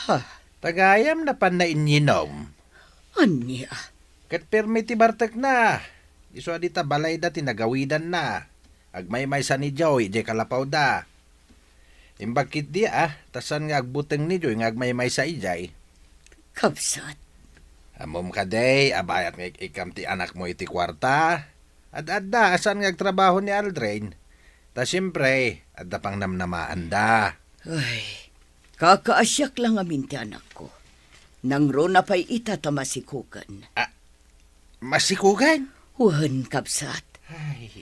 Ha? Ta gayam napanna inyinom. Ania? Ket permi ti bartekna. Isu a dita balayda ti nagawidanna. Agmaymaysa ni Joy idiay kalapawda. Imbag ketdi a, ta saan nga agbuteng ni Joy nga agmaymaysa idiay. Kabsat. Ammom kadi a bayat nga ik-ikkam ti anakmo iti kuarta? Ad-adda a saan nga agtrabaho ni Aldrin. Ta siempre, adda pangnamnamaanda. Ay, kakaasiak la ngamin ti anakko. Nangruna pay ita ta masikugen. Ah, masikugen? Wen, kabsat. Ay.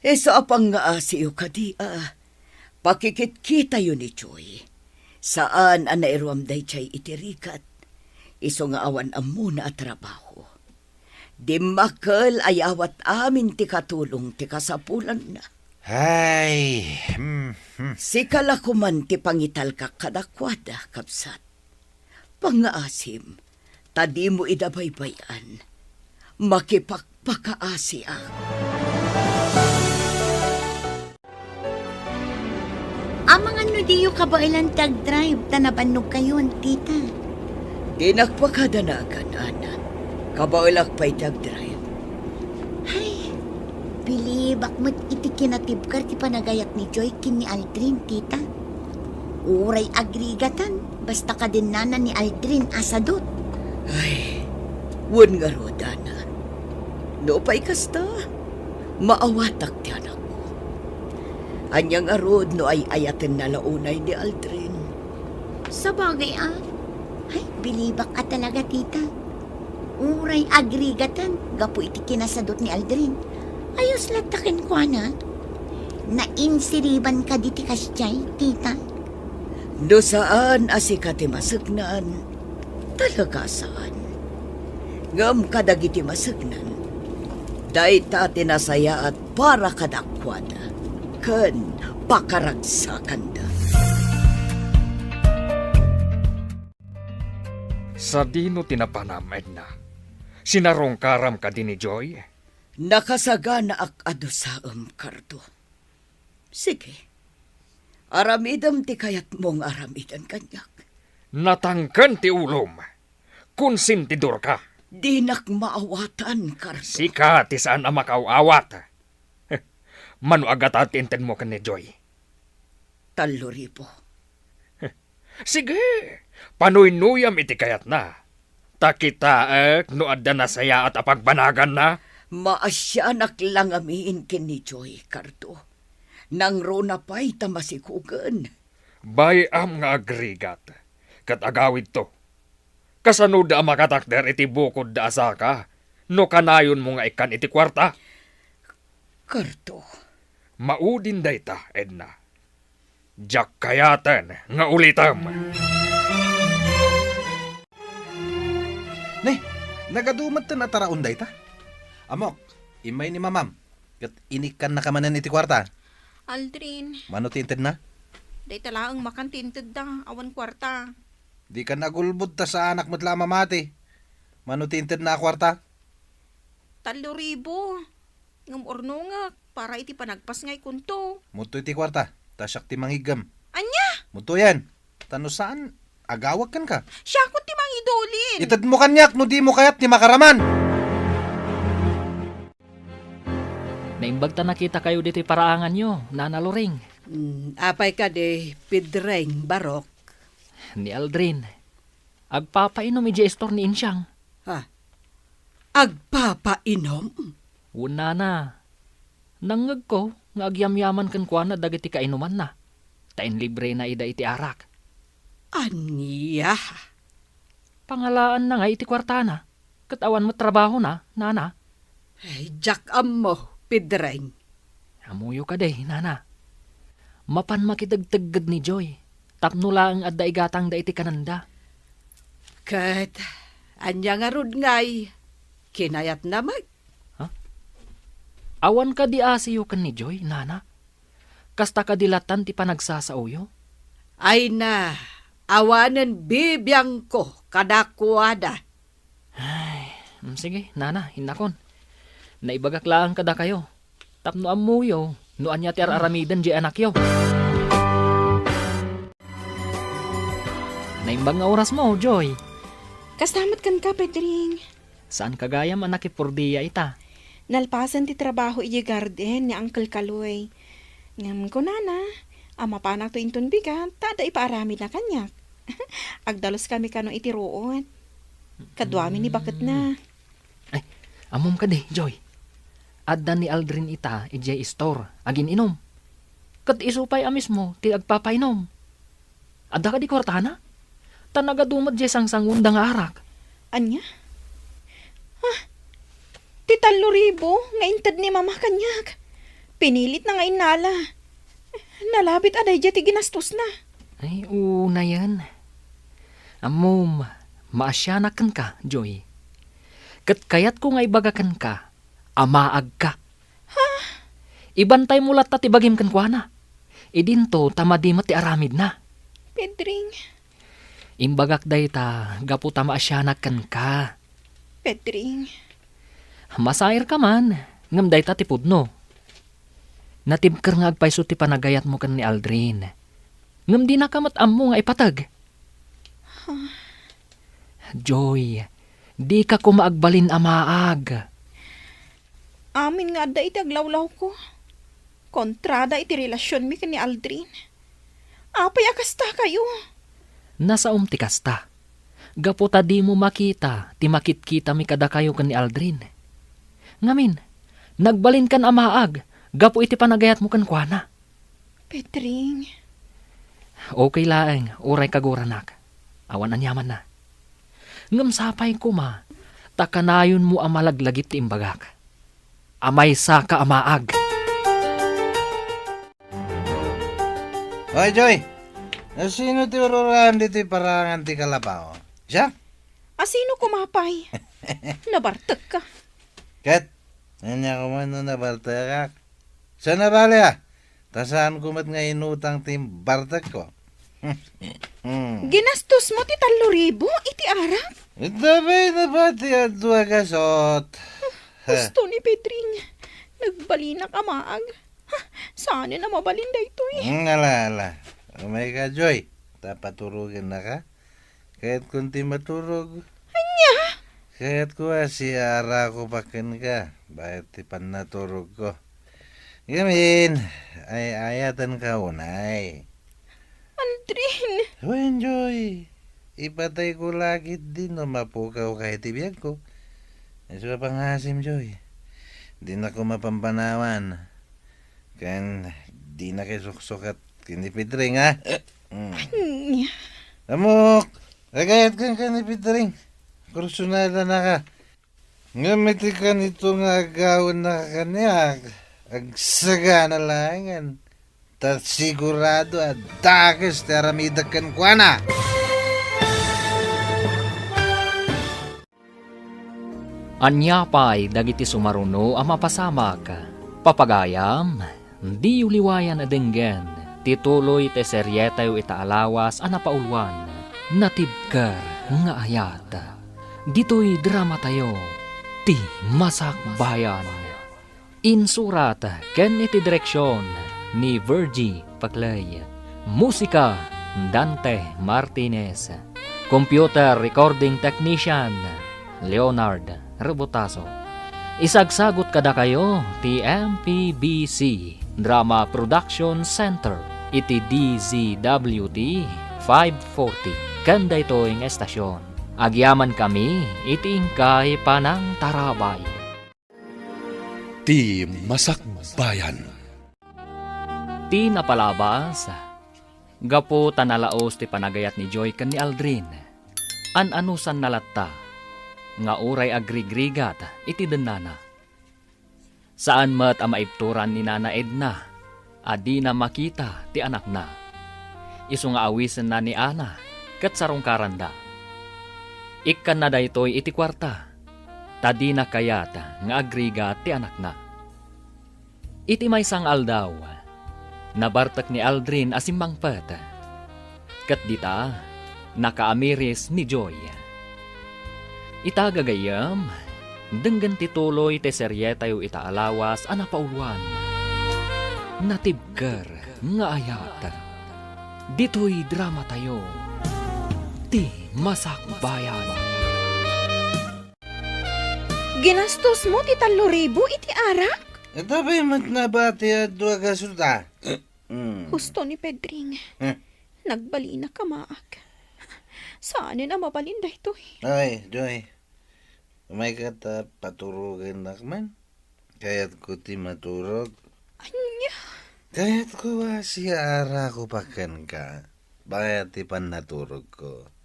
Isu a pangngaasiyo kadi a pakikitkitayo ni Joy. Saan a nairuam daydiay iti rigat. Isu nga awan ammona a trabaho. Dimmakkel a yawat amin ti katulong ti kasapulanna. Ay, hmm, hmm. Sika la koman ti pangitalkak kadakuada, kabsat. Pangngaasim, ta dimo ida baybay-an. Makipagpakaasiak. Amangan no diyo kabaelan ti agdrive ta nabannogkayon, tita. Dinak pakadanagan, Ana. Kabaelak pay ti agdrive. Ay, bilibak met iti kinatibker ti panagayat ni Joy ken ni Aldrin, tita. Uray agrigatan, basta kadennana ni Aldrin a sadut. Ay, wen ngarud, Ana. Nupay kasta, maawatak ti anakko. Ania ngarud no ay-ayatenna la unay ni Aldrin? Sabagay a. Ay, bilibak a talaga, tita. Uray agrigatan gapu iti kinasadut ni Aldrin. Ayos latta kenkuana. Nainsiriban kadi ti kasdiay, tita? No saan a sika ti maseknan, talaga saan. Ngem kadagiti maseknan, dayta ti nasayaat para kadakuada ken pakaragsakanda. Sadino ti napanam, Edna? Sinarungkaram kadi ni Joy? Nakasaganaak a dusaem, Cardo. Sige, aramidem ti kayatmo nga aramiden kaniak. Natangken ti ulom. Konsentidorka. Dinak maawatan, Cardo. Sika ti saan a makaaw-awat. Mano a gata ti intedmo ken ni Joy? Tallo ribu. Sige, panuynuyam iti kayatna. Ta kitaek no adda nasayaat a pagbanaganna. Maasianak la ngamin ken ni Joy, Cardo. Nangruna pay ta masikugen. Bay-am nga agrigat, ket agawidto. Kasanoda a makatakder iti bukodda a saka no kanayonmo nga ikkan iti kuarta? Cardo. Maudin dayta, Edna. Diak kayaten nga ulitem. Ne, nagadu metten a taraon dayta. Ammok, immay ni mamam, ket inikkannaka manen iti kuarta. Aldrin. Mano ti intedna? Dayta laeng makan ti intedda, awan kuarta. Dikan agulbod ta saanak met la a mamati. Mano ti intedna a kuarta? Tallo ribu. Ngem urnongek para iti panagpasngaykonto. Mudtoy ti kuarta, ta siak ti mangiggem. Ania? Mudtoyen. Ta no saan, agawek kenka. Siakon ti mangidulin. Itedmo kaniak no dimo kayat ti makaraman. Naimbag ta nakitakayo ditoy paraanganyo, Nana Loring. Mm, apay kadi, Pedring, Barok? Ni Aldrin. Agpapainom idiay istor ni Insiang. Ha? Agpapainom? Wen, nana. Nangngegko nga agyamyaman kenkuana dagiti kainumanna, ta inlibrena ida iti arak. Ania? Pangalaanna ngay iti kuartana, ket awan met trabahona, nana. Ay, diak ammo, Pedring. Ammoyo kadi, nana. Mapan makitegtegged ni Joy tapno laeng adda igatangda iti kanenda. Ket ania ngarud ngay kinayatna met? Ha? Awan kadi asiyo ken ni Joy, nana? Kasta kadi latan ti panagsasaoyo? Ay na, awanen bibiangko kadakuada. Ay, mm, sige, nana, innakon. Naibagak laeng kadakayo tapno ammoyo no ania ti ar-aramiden diay anakyo. Naimbag nga orasmo, Joy. Kasta met kenka, Pedring. Saanka gayam a nakipurdia ita? Nalpasen ti trabaho idiay garden ni Uncle Kaloy. Ngem kunana a mapanakto inton bigat ta adda ipaaramidna kaniak. Agdaluskami kano iti ruot. Kaduami ni baketna. Ay, ammom kadi, Joy. Adda ni Aldrin ita idiay istor, agin-inom. Ket isu pay a mismo ti agpapainom. Adda kadi kuartana? Ta nagadu met diay sangsanguenda nga arak. Ania? Ah, ti tallo ribu nga inted ni Mama kaniak. Pinilitna nga innala. Nalabit a daydiay ti ginastosna. Ay, unayen. Ammom, maasianak kenka, Joy. Ket kayatko nga ibaga kenka, amaagka. Ha? Ibantaymo latta ti bagim kenkuana. Idinto ta madi met ti aramidna. Pedring. Imbagak dayta gapu ta maasianak kenka. Pedring. Masairka man, ngem dayta ti pudno. Natibker nga agpayso ti panagayatmo ken ni Aldrin. Ngem dinaka met ammo nga ipateg. Joy, dika koma agbalin a maag. Amin nga adda iti aglawlawko. Kontrada iti relasionmi ken ni Aldrin. Apay a kastakayo? Nasaom ti kasta. Gapu ta dimo makita ti makitkitami kadakayo ken ni Aldrin. Ngamin, nagbalinkan a maag gapu iti panagayatmo kenkuana. Pedring. Okay laeng, uray kaguranak. Awan aniamanna. Ngem sapay koma, ta kanayonmo a malaglagip ti imbagak. Amaysaka a maag. Hoy, Joy! Asino ti ururaen ditoy parangan ti kalapaw? Siak? Asino koma pay? Nabartekka. Ket, ania koma no nabartekak? Saan a bale, a? Ta saanko met nga inutang ti bartekko. Ginastosmo ti tallo ribu iti arak? Ita pay nabati a dua gasot. Husto ni Pedring. Nagbalinak a maag. Ha, saanen a mabalin daytoy. Mm, ala, ala. Umayka, Joy. Ta paturogennaka. Kayatkon ti maturog. Ania? Kayatko a siaarakopak kenka, bayat ti pannaturogko. Ngamin, ay-ayatenka unay. Aldrin! Wen, Joy, ipatayko la ketdi no mapukawka iti biagko. Isu a pangasim, Joy. Dinako mapampanawan. Ken dinak isuksukat ken ni Pedring, ha? Mm. Ania? Ammok, agayat kenka ni Pedring. Kursonadanaka. Ngem iti kanito nga agawennaka kaniak, agsagana laengen. Ta sigurado a dakes ti aramidek kenkuana. Ania pay dagiti sumaruno a mapasamak? Papagayam, diyo liwayan a denggen ti tuloy ti serietayo ita a lawas a napauluan, Natibker nga Ayat. Ditoy dramatayo, Ti Masakbayan. Insurat ken iti direksion ni Virgie Paclay. Musika, Dante Martinez. Computer recording technician, Leonard Rebotazo. Isagsagut kadakayo ti M P B C Drama Production Center iti D Z W T five forty ken daytoy nga estasion. Agyamankami iti inkay panangtarabay. Ti Masakbayan. Ti napalabas, gapu ta nalaos ti panagayat ni Joy ken ni Aldrin, an-anusanna latta nga uray agrigrigat iti dennana. Saan met a maibturan ni Nana Edna a dina makita ti anakna. Isu nga awisenna ni Ana ket sarungkaranda. Ikkanna daytoy iti kuarta, ta dina kayat nga agrigat ti anakna. Iti maysa nga aldaw, nabartek ni Aldrin a simmangpet. Ket dita, nakaamiris ni Joy. Ita gagayyem, denggen ti tuloy ti serietayo ita a lawas a napauluan, Natibker nga Ayat. Ditoy dramatayo, Ti Masakbayan. Ginastosmo ti tallo ribu iti arak? Ita pay met nabati a dua gasut a. Mm. Husto ni Pedring. Eh. Nagbalinak a maag. Saanen a mabalin daytoy. Ay, Joy. Umayka ta paturogennak man. Kayatko ti maturog. Ania? Kayatko a siaarakopak kenka. Bayat ti pannaturogko.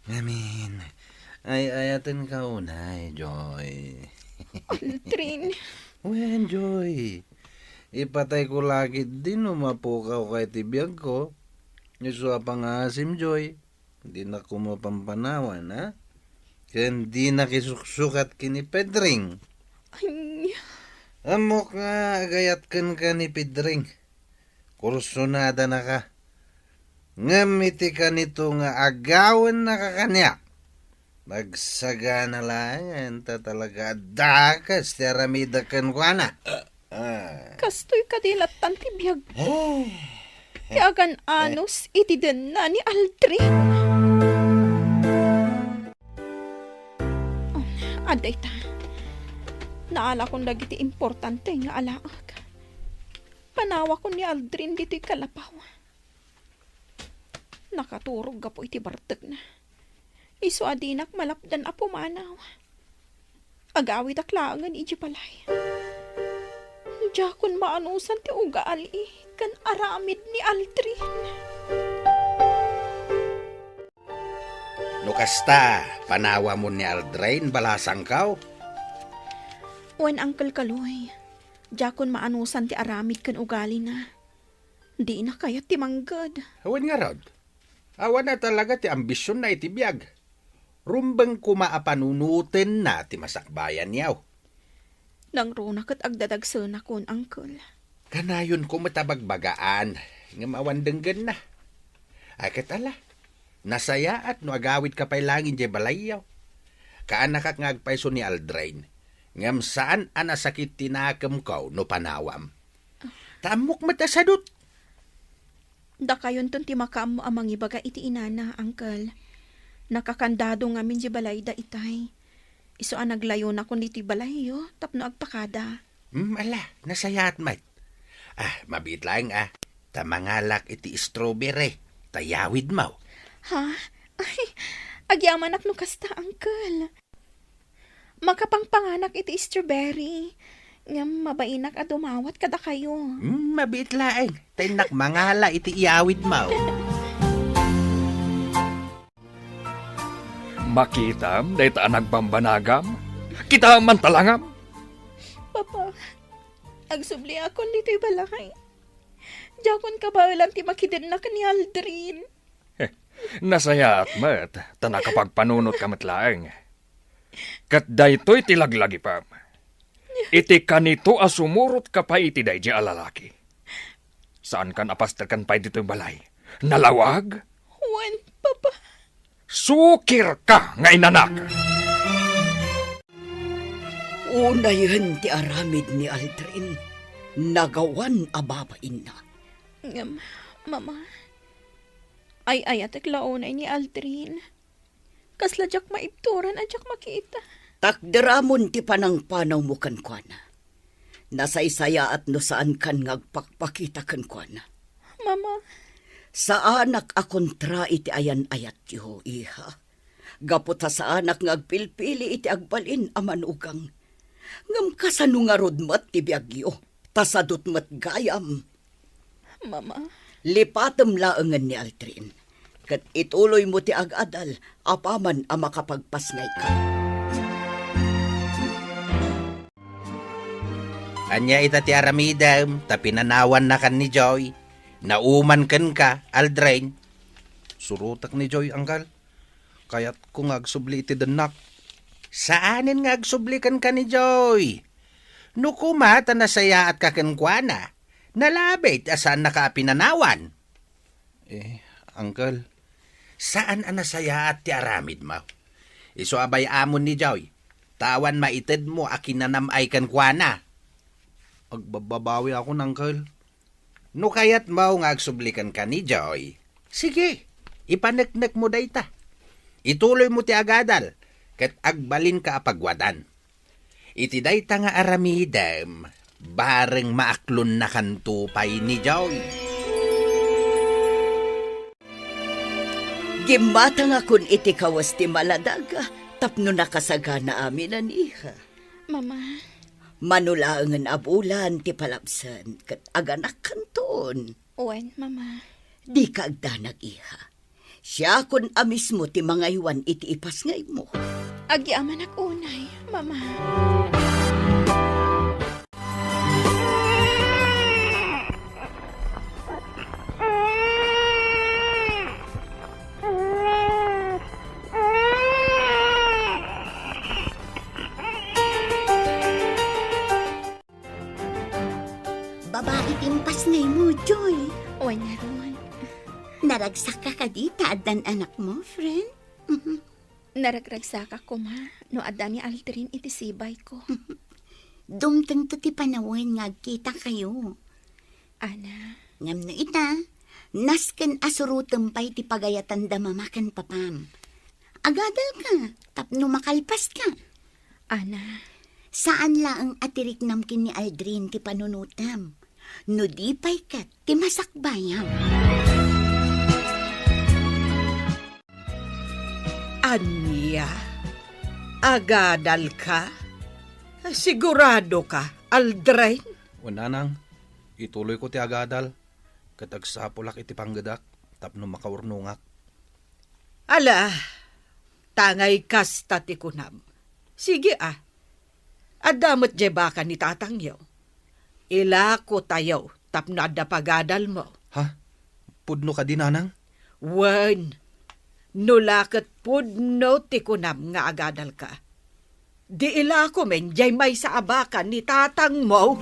Ngamin, ay-ayatenka unay, Joy. Aldrin. Wen, Joy. Ipatayko la ketdi no mapukawka iti biagko. Isu a pangaasim, Joy. Dinako mapampanawan, ha? Ken dinak isuksukat ken ni Pedring. Ania? Ammok nga agayat kenka ni Pedring. Kursonadanaka. Ngem iti kanito nga agawennaka kaniak, agsagana laengen ta talaga a dakes ti aramidek kenkuana. Ah. Kastoy kadi lattan ti biag. Ay. Ti agan-anos iti denna ni Aldrin. Adda ita. Naalakon dagiti importante nga alaek. Panawakon ni Aldrin ditoy kalapaw. Nakaturog gapu iti bartekna. Isu a dinak malapdan a pumanaw. Agawidak laengen iti balay. Diakon maanusan ti ugali ken aramid ni Aldrin. No kasta, panawamon ni Aldrin, balasangko? Wen, Uncle Kaloy, diakon maanusan ti aramid ken ugalina. Dina kayat ti mangged. Wen ngarud, awan a talaga ti ambisionna iti biag. Rumbeng koma a panunotenna ti masakbayanyo. Nangruna ket agdadagsenakon, Uncle. Kanayonko met a bagbagaan, ngem awan denggenna. Ay, ket ala, nasayaat no agawidka pay laeng idiay balayyo. Kaanakak nga agpayso ni Aldrin, ngem saan a nasakit ti nakemko no panawam. Ta ammok met a sadut. Dakayonton ti makaammo a mangibaga iti inana, Uncle. Nakakandado ngamin di balayda itay. Isu a naglayonakon ditoy balayyo tapno agpakada. Hmm, ala, nasayaat met. Ah, mabiit laeng, ah. Ta mangalak iti strawberry, ta iyawidmo. Ha? Ay, agyamanak no kasta, Uncle. Makapangpanganak iti strawberry. Ngem mabainak a dumawat kadakayo. Hmm, mabiit laeng. Ta innak mangala iti iyawidmo. Makitam dayta a nagbambanagam? Kitaem man talangam. Papa, agsubliakon ditoy balay. Diakon kabaelan ti makidenna ken ni Aldrin. Nasayaat met, ta nakapagpanunotka met laeng. Ket daytoy ti laglagipem. Iti kanito a sumurotka pay iti daydi a lalaki. Saankan a pasterken pay ditoy balay. Nalawag? Wen, Papa. Sukirka nga inanak! Unayen ti aramid ni Aldrin, nagawan a babainna. Ngem, Mama, ay-ayatek la unay ni Aldrin. Kasla diak maibturan a diak makita. Takderamon ti panangpanawmo kenkuana. Nasaysayaat no saankan nga agpakpakita kenkuana. Mama. Saanak a kontra iti ayan-ayatyo, iha. Gapu ta saanak nga agpilpili iti agbalin a manugang. Ngem kasano ngarud met ti biagyo? Ta sadut met gayam. Mama. Lipatem laengen ni Aldrin, ket ituloymo ti agadal apaman a makapagpasngayka. Ania ita ti aramidem ta pinanawannakan ni Joy? Nauman kenka, Aldrin? Surotek ni Joy, Uncle. Kayatko nga agsubli iti dennak. Saanen nga agsubli kenka ni Joy. No koma ta nasayaatka kenkuana, nalabit a saannaka a pinanawan. Eh, Uncle. Saan a nasayaat ti aramidmo. Isu a bay-amon ni Joy, ta awan maitedmo a kinanam-ay kenkuana. Agbabbabawiakon, Uncle. No kayatmo nga agsubli kenka ni Joy, sige, ipaneknekmo dayta. Ituloymo ti agadal, ket agbalinka a pagwadan. Iti dayta nga aramidem, bareng maaklonnakanto pay ni Joy. Gimmatangakon iti kawes ti maladag tapno nakasagana amin, iha. Mama. Mano laengen a bulan ti palabsen ket aganakkanton. Wen, Mama. Dika agdanag, iha. Siakon a mismo ti mangaywan iti ipasngaymo. Agyamanak unay, Mama. Babai ti impasngaymo, Joy. Wen ngarud. Naragsakka kadi ta addan anakmo, friend? Mhm. Naragragsakak koma no adda ni Aldrin iti sibayko. Dumtengto ti panawen nga agkitakayo. Ana. Ngem no ita, nasken a surotem pay ti pagayatanda mama ken papam. Agadalka tapno makalpaska. Ana. Saan laeng a ti riknam ken ni Aldrin ti panunotem. No di pay ket ti masakbayam. Ania? Agadalka? Siguradoka, Aldrin? O, nanang, ituloyko ti agadal, ket agsapulak iti panggedak tapno makaurnongak. Ala, tangay kasta ti kunam. Sige a. Adda met diay baka ni tatangyo. Ilakotayo tapno adda pagadalmo. Ha? Pudno kadi, nanang? Wen, no la ket pudno ti kunam nga agadalka, di ilakomen diay maysa a baka ni tatangmo.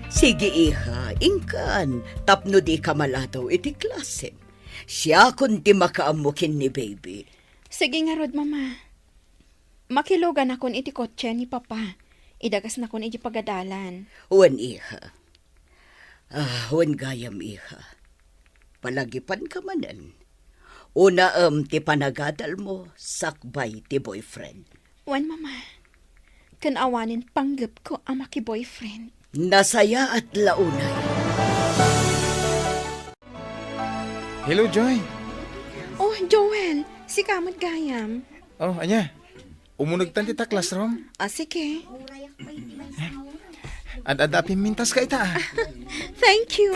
Sige, iha, inkan, tapno dika maladaw iti klasem. Siakon ti makaammo ken ni baby. Sige ngarud, Mama. Makiluganakon iti kotse ni Papa. Idagasnakon iti pagadalan. Wen, iha. Ah, wen gayam, iha. Palagipanka manen. Unaem ti panagadalmo sakbay ti boyfriend. Wen, Mama. Ken awanen panggepko a makiboyfriend. Nasayaat la unay. Hello, Joy. Oh, Joel. Sika met gayam. Oh, ania? Umunegtan dita classroom? Ah, sige. Ad-adda a pimmintas ka ita, ah. Thank you.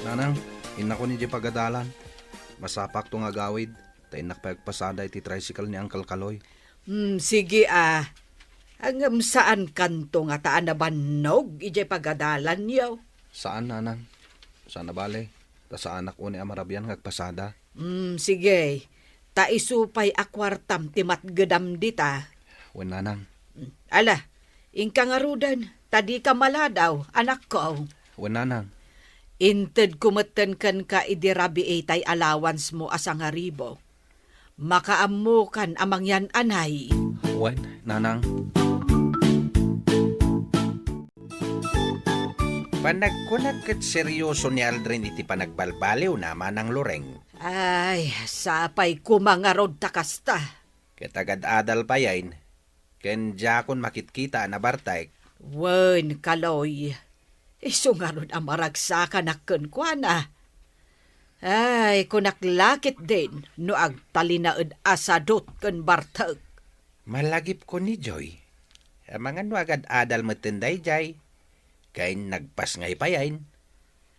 Nanang, innakon idiay pagadalan. Masapakto nga agawid, ta innak pay agpasada iti tricycle ni Uncle Kaloy. Hmm, sige, ah. Ngem saankanto ngata a nabannog idiay pagadalanyo? Saan, nanang. Saan a bale, ta saanak unay a marabian nga agpasada. Hmm, sige. Ta isu pay a kuartam ti matgedam dita. Wen, nanang. Hmm, ala, inka ngaruden, ta dika maladaw, anakko. Wen, nanang. Intedko metten kenka idi rabii tay allowance mo a sangaribu. Makaammokan a mangyan-anay. Wen, nanang. Panagkunak ket serioso ni Aldrin iti panagbalbaliwna, Manang Loreng. Ay, sapay koma ngarud ta kasta. Ket agad-adal payen, ken diakon makitkita a nabartek. Wen, Kaloy, isu ngarud a maragsakanak kenkuana. Ay, kunak la ketdin no agtalinaed a sadut ken bartek. Malagipko ni Joy. Amangan no agad-adal metten daydiay, ken nagpasngay payen.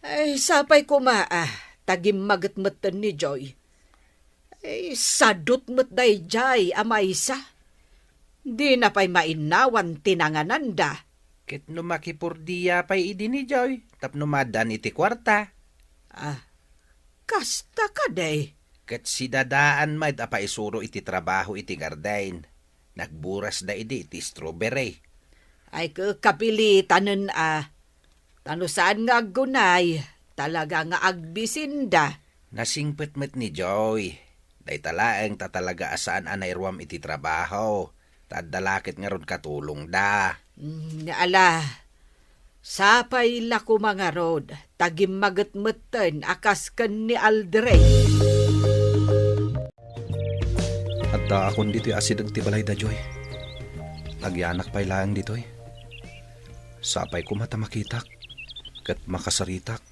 Ay, sapay koma, ah, ta gimmaget metten ni Joy. Ay, sadut met daydiay a maysa. Dina pay mainnawan ti nangananda. Ket no makipurdia pay idi ni Joy tapno maaddaan iti kuarta. Ah, kasta kadi? Ket sidadaan met a paisuro iti trabaho iti garden. Nagburasda idi iti strawberry. Ay, ke-, kapilitanen a. Ta no saan nga aggunay, talaga nga agbisinda. Nasingpet met ni Joy. Dayta laeng ta talaga a saan a nairuam iti trabaho. Ta adda la ket ngarud katulongda. Mm, ala, sapay la koma ngarud, ta gimmaget metten a kas ken ni Aldrin. Addaakon ditoy asideg ti balay da Joy. Agyanak pay laeng ditoy. Sapay koma ta makitak, ket makasaritak,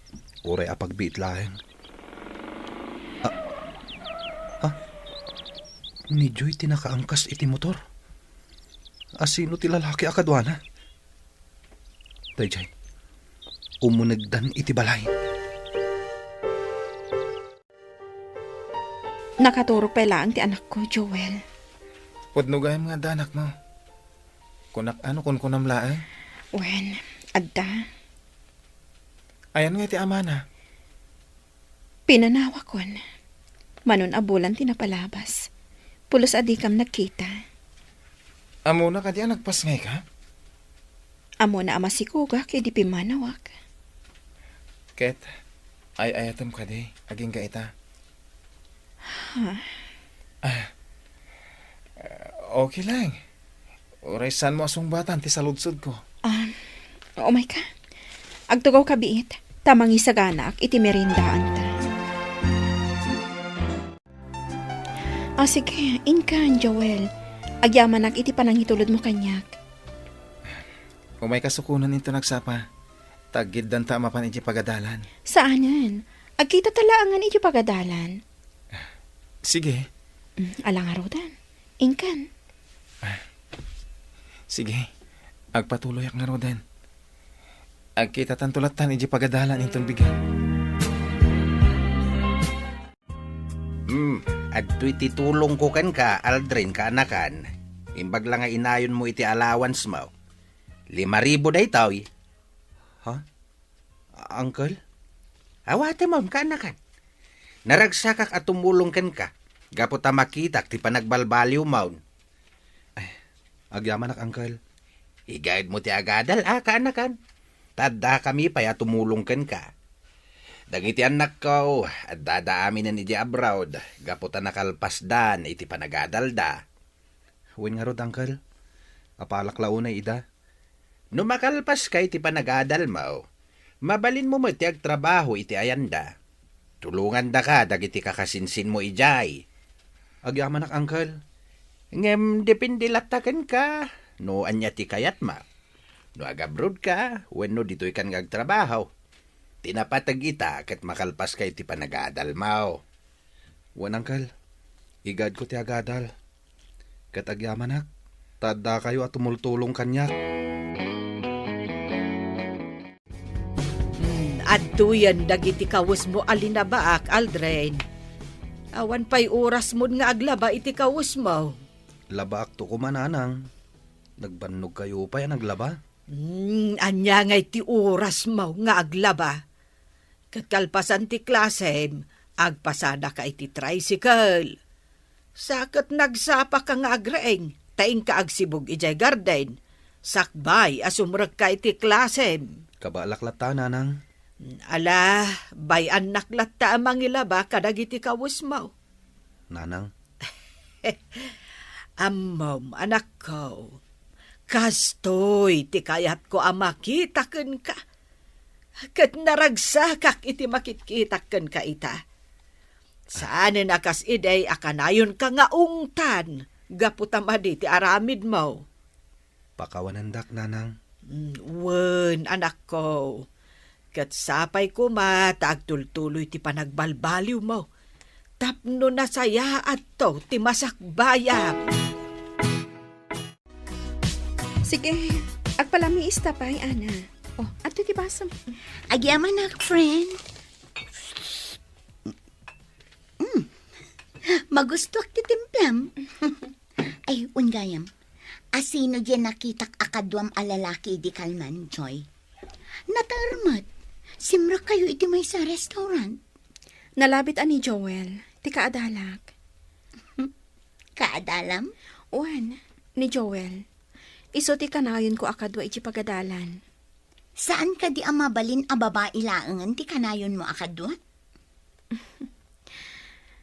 uray a pagbiit laeng. Ah, ah, ni Joy ti nakaangkas iti motor. Asino ti lalaki a kaduana? Daydiay, umunegdan iti balay. Nakaturog pay laeng ti anakko, Joel. Pudno gayam nga adda anakmo. Kunak a no kunkunam laeng? Wen, adda. Ayan nga iti amana? Pinanawakon. Manon a bulan ti napalabas. Pulos a dikam nagkita. Ammona kadi a nagpasngayka? Ammona a masikogak idi pimmanawak. Ket, ay-ayatem kadi, agingga ita? Ha? Ah, okay lang. Uray saanmo a sungbatan ti saludsodko. Um, umayka. Agtugaw ka biit, ta mangisaganaak iti meriendaanta. Sige, inkan, Joel. Agyamanak iti panangitulodmo kaniak. Umayka sukonen inton agsapa. Taggiddanta a mapan iti pagadalan. Saanen. Agkitata laengen iti pagadalan. Sige. Mm, ala ngaruden. Inkan. Sige. Agpatuloyak ngaruden. Agkitatanto lattan iti pagadalan inton bigat. Hmm, adtoy ti tulongko kenka, Aldrin, kaanakan. Imbag la nga inayonmo iti allowance mo. Lima ribu daytoy. Ha? Uncle? Awatem, kaanakan. Naragsakak a tumulong kenka, gapu ta makitak ti panagbalbaliwmon. Ay, agyamanak, Uncle. Igaedmo ti agadal, a, kaanakan. Ta addakami pay a tumulong kenka. Dagiti annakko, addada aminen idiay abroad, gapu ta nakalpasdan iti panagadalda. Wen ngarud, Uncle. Apalak la unay ida. No makalpaska iti panagadalmo, mabalinmo met ti agtrabaho iti ayanda. Tulongandaka dagiti kakasinsinmo idiay. Agyamanak, Uncle. Ngem depende latta kenka no ania ti kayatmo. No agabrodka wenno ditoykan nga agtrabaho. Ti napateg ita ket makalpaska iti panagadalmo. Wen, Uncle. Igaedko ti agadal. Ket agyamanak, ta addakayo a tumultulong kaniak. Hmm, adtoyen dagiti kawesmo a linabaak, Aldrin. Awan pay orasmon nga aglaba iti kawesmo. Labaakto koma, Nanang. Nagbannogkayo pay a naglaba? Hmm, ania ngay ti orasmo nga aglaba? Ket kalpasan ti klasem, agpasadaka iti tricycle. Sa ket nagsapaka nga agreeng, ta inka agsibug idiay garden, sakbay a sumrekka iti klasem. Kabaelak latta, Nanang. Ala, bay-annak latta a mangilaba kadagiti kawesmo. Nanang. Ammom, anakko, kastoy ti kayatko a makita kenka. Ket naragsakak iti makitkitak kenka ita. Saanen a kas idi a kanayonka nga ungtan gapu ta madi ti aramidmo. Pakawanendak, Nanang. Mm, wen, anakko. Ket sapay koma ta agtultuloy ti panagbalbaliwmo tapno nasayaatto ti masakbayam. Sige, agpalamiista pay, Ana. Oh, adtoy ti basom. Agyamanak, friend. Mm. Magustuak ti timplam. Ay, wen gayam. Asino diay nakitak a kaduam a lalaki idi kalman, Joy? Nataer met. Simrekkayo iti maysa a restaurant. Nalabit a ni Joel, ti kaadalak. Kaadalam? Wen, ni Joel. Isu ti kanayonko a kadua iti pagadalan. Saan kadi a mabalin a babai laengen ti kanayonmo a kadua?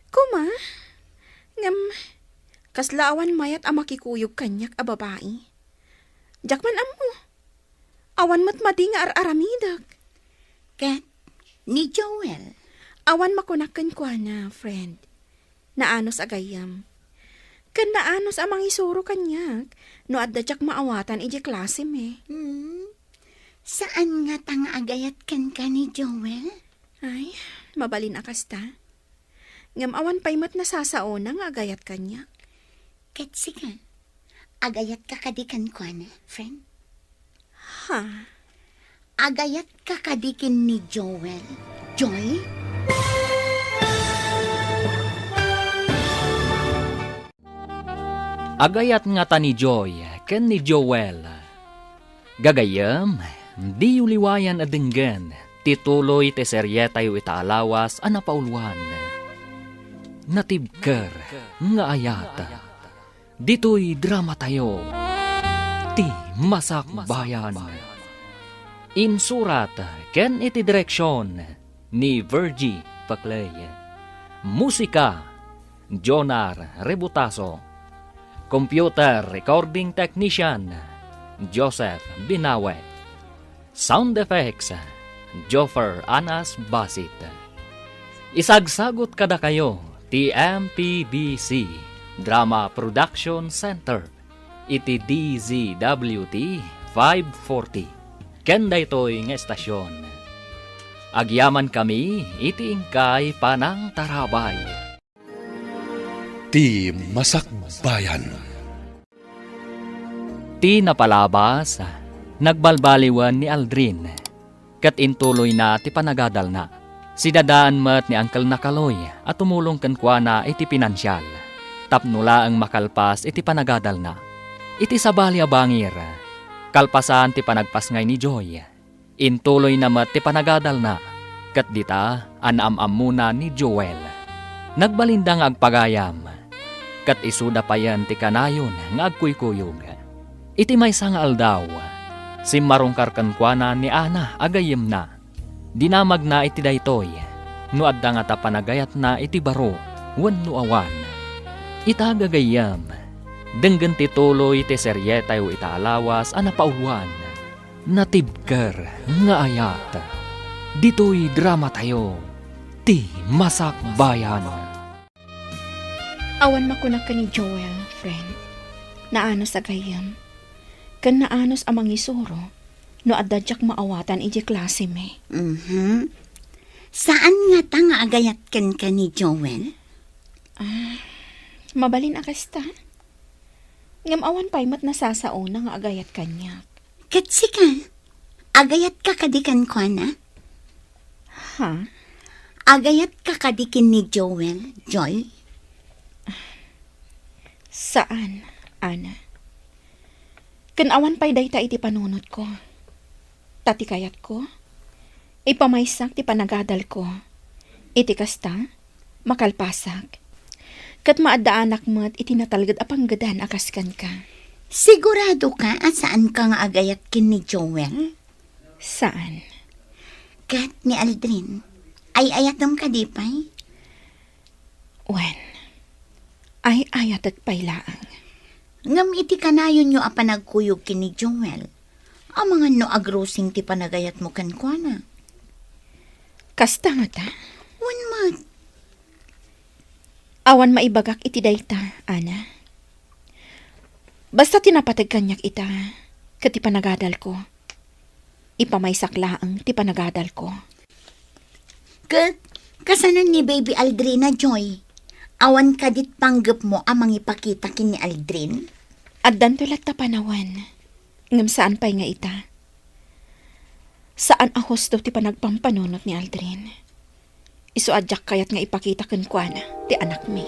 Koma, ngem kasla awan mayat a makikuyog kaniak a babai. Diak man ammo. Awan met madi nga ar-aramidek. Ket ni Joel? Awan makunak kenkuana, friend. Naanus a gayyem. Ken naanus a mangisuro kaniak no adda diak maawatan idiay klasem. Hmm? Saan ngata nga agayat kenka ni Joel? Ay, mabalin a kasta. Ngem awan pay met nasasaona nga agayat kaniak. Ket sika, agayatka kadi kenkuana, friend? Ha? Agayatka kadi ken ni Joel, Joy? Agayat ngata ni Joy ken ni Joel. Gagayyem, diyo liwayan a denggen ti tuloy ti serietayo ita a lawas a napauluan, Natibker nga Ayat. Ditoy dramatayo, Ti Masakbayan. Insurat ken iti direksion ni Virgie Paclay. Musika, Jonar Rebutaso. Computer Recording Technician, Joseph Binawe. Sound Effects, Joffer Anas Basit. Isagsagut kadakayo ti M P B C. Drama Production Center iti D Z W T five forty. Ken daytoy nga estasion, agyamankami iti inkay panangtarabay. Ti Masakbayan. Ti napalabas, nagbalbaliwen ni Aldrin, ket intuloyna ti panagadalna. Sidadaan met ni Uncle Nakaloy a tumulong kenkuana iti pinansial tapno laeng makalpas iti panagadalna. Iti sabali a bangir, kalpasan ti panagpasngay ni Joy, intuloyna met ti panagadalna, ket dita a naam-ammona ni Joel. Nagbalinda nga agpagayam, ket isuda payen ti kanayon nga agkuykuyog. Iti maysa nga aldaw, simmarungkar kenkuana ni Ana a gayyemna. Dinamagna iti daytoy, no adda ngata panagayatna iti baro wenno awan. Ita gagayyem, denggen ti tuloy ti serietayo ita a lawas a napauluan, Natibker nga Ayat. Ditoy dramatayo, Ti Masakbayan. Awan makunak ken ni Joel, friend. Naanus a gayyem. Ken naanus a mangisuro no adda diak maawatan idiay klasemi. Mhm. Saan ngata nga agayat kenka ni Joel? Ah, mabalin a kasta. Ngem awan pay met nasasaona nga agayat kaniak. Ket sika, agayatka kadi kenkuana? Ha? Agayatka kadi ken ni Joel, Joy? Saan, Ana. Ken awan pay dayta iti panunotko. Ta ti kayatko, ipamaysak ti panagadalko. Iti kasta, makalpasak. Ket maaddaanak met iti natalged a panggedan a kas kenka. Siguradoka a saanka nga agayat ken ni Joel? Saan. Ket ni Aldrin, ay-ayatem kadi pay? Wen, ay-ayatek pay laeng. Ngem iti kanayonyo a panagkuyog ken ni Joel, amangan no agrusing ti panagayatmo kenkuana. Kasta ngata? Wen met. Awan maibagak iti dayta, Ana. Basta ti napateg kaniak ita, ket ti panagadalko, ipamaysak laeng ti panagadalko. Ket, kasano ni Baby Aldrin a, Joy? Awan kadit panggepmo a mangipakita ken ni Aldrin? Addanto latta panawen, ngem saan pay nga ita. Saan a husto ti panagpampanunot ni Aldrin. Isu a diak kayat nga ipakita kenkuana ti anakmi.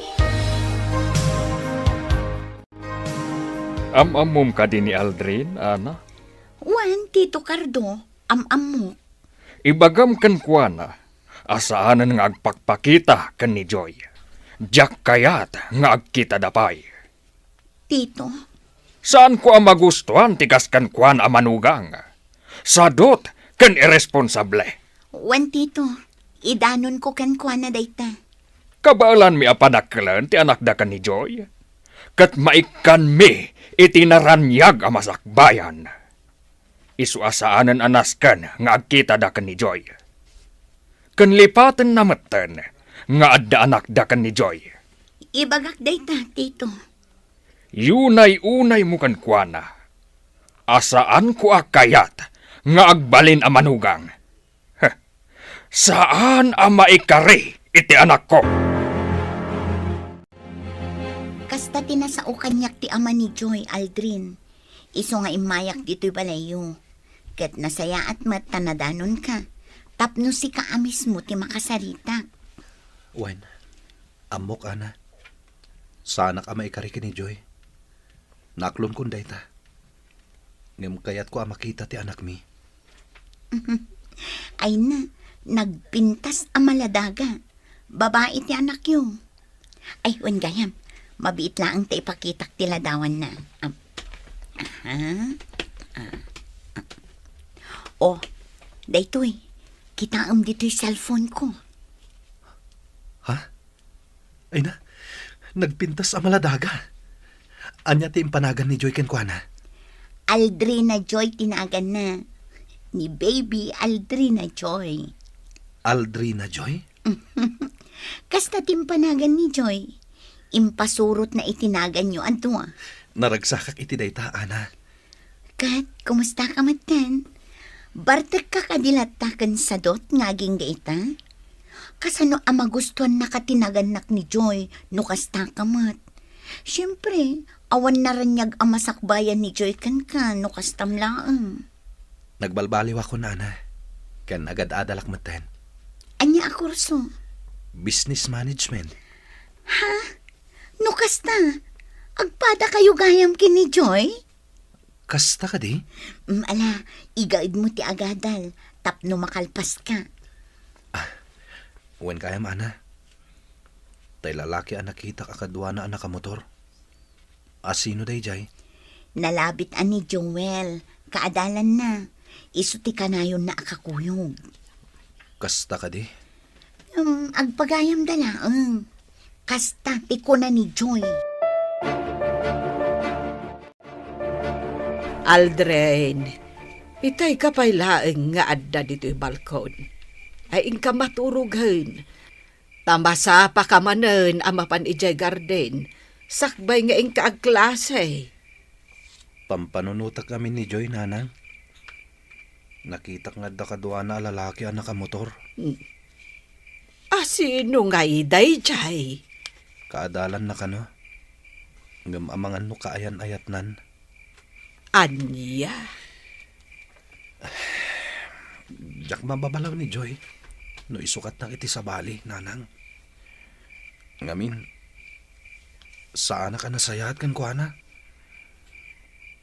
Am-ammom kadi ni Aldrin, Ana? Wen, Tito Cardo, am-ammok. Ibagam kenkuana a saanen nga agpakpakita ken ni Joy. Diak kayat nga agkitada pay. Tito. Saanko a magustuan ti kas kenkuana a manugang. Sadut ken irresponsable. Wen, Tito, idanonko kenkuana dayta. Kabaelanmi a panakkelen ti anakda ken ni Joy. Ket maikkanmi iti naraniag a masakbayan. Isu a saanen a nasken nga agkitada ken ni Joy. Ken lipatenna metten nga adda anakda ken ni Joy. Ibagak dayta, Tito. Yunay-unaymo kenkuana a saanko a kayat nga agbalin a manugang. Heh, saan a maikari iti anakko. Kasta ti nasao kaniak ti ama ni Joy, Aldrin. Isu nga immayak ditoy balayyo. Ket nasayaat met ta nadanonka, tapno sika a mismo ti makasaritak. Wen, ammok, Ana. Saanak a maikari ken ni Joy. Naklonkon dayta. Ngem kayatko a makita ti anakmi. Ay na, nagpintas a maladaga. Babai ti anakyo. Ay, wen gayam, mabiit laeng ta ipakitak ti ladawanna. Am, aha. Ah, ah. Oh, daytoy. Kitaem ditoy cellphone ko. Ha? Ay na, nagpintas a maladaga. Ania ti impanagan ni Joy kenkuana? Aldrina Joy ti naganna. Ni Baby Aldrina Joy. Aldrina Joy? Kasta ti impanagan ni Joy. impasurotna iti naganyo a dua. Naragsakak iti dayta, Ana. Ket, kumustaka metten? Bartekka kadi latta ken sadot nga agingga ita? Kasano a magustuannaka ti nagannak ni Joy no kastaka met? Siempre, awan naraniag a masakbayan ni Joy kenka no kastam laeng. Nagbalbaliwakon, Ana, ken agad-adalak metten. Ania a kurso? Business management. Ha? No kasta, agpadakayo gayam ken ni Joy? Kasta kadi? Mm, ala, igaedmo ti agadal tapno makalpaska. Wen gayam, Ana. Tay lalaki a nakitak a kaduana a nakamotor. A sino daydiay? Nalabit a ni Joel, kaadalanna. Isu ti kanayonna a kakuyog. Kasta kadi? Um, agpagayamda laeng. Kasta ti kuna ni Joy. Aldrin, itay ka pay laeng nga adda ditoy balkon. Ay, inka maturogen. Ta masapaka manen a mapan idiay garden, sakbay nga inka agklase. Pampanunotak amin ni Joy, Nanang. Nakitak nga adda kaduana a lalaki a nakamotor. Hmm. A sino ngay daydiay? Kaadalanna kano. Ngem amangan no kaayan-ayatnan. Ania? Diak mababalaw ni Joy no isukatnak iti sabali, Nanang. Ngamin, saanak a nasayaat kenkuana.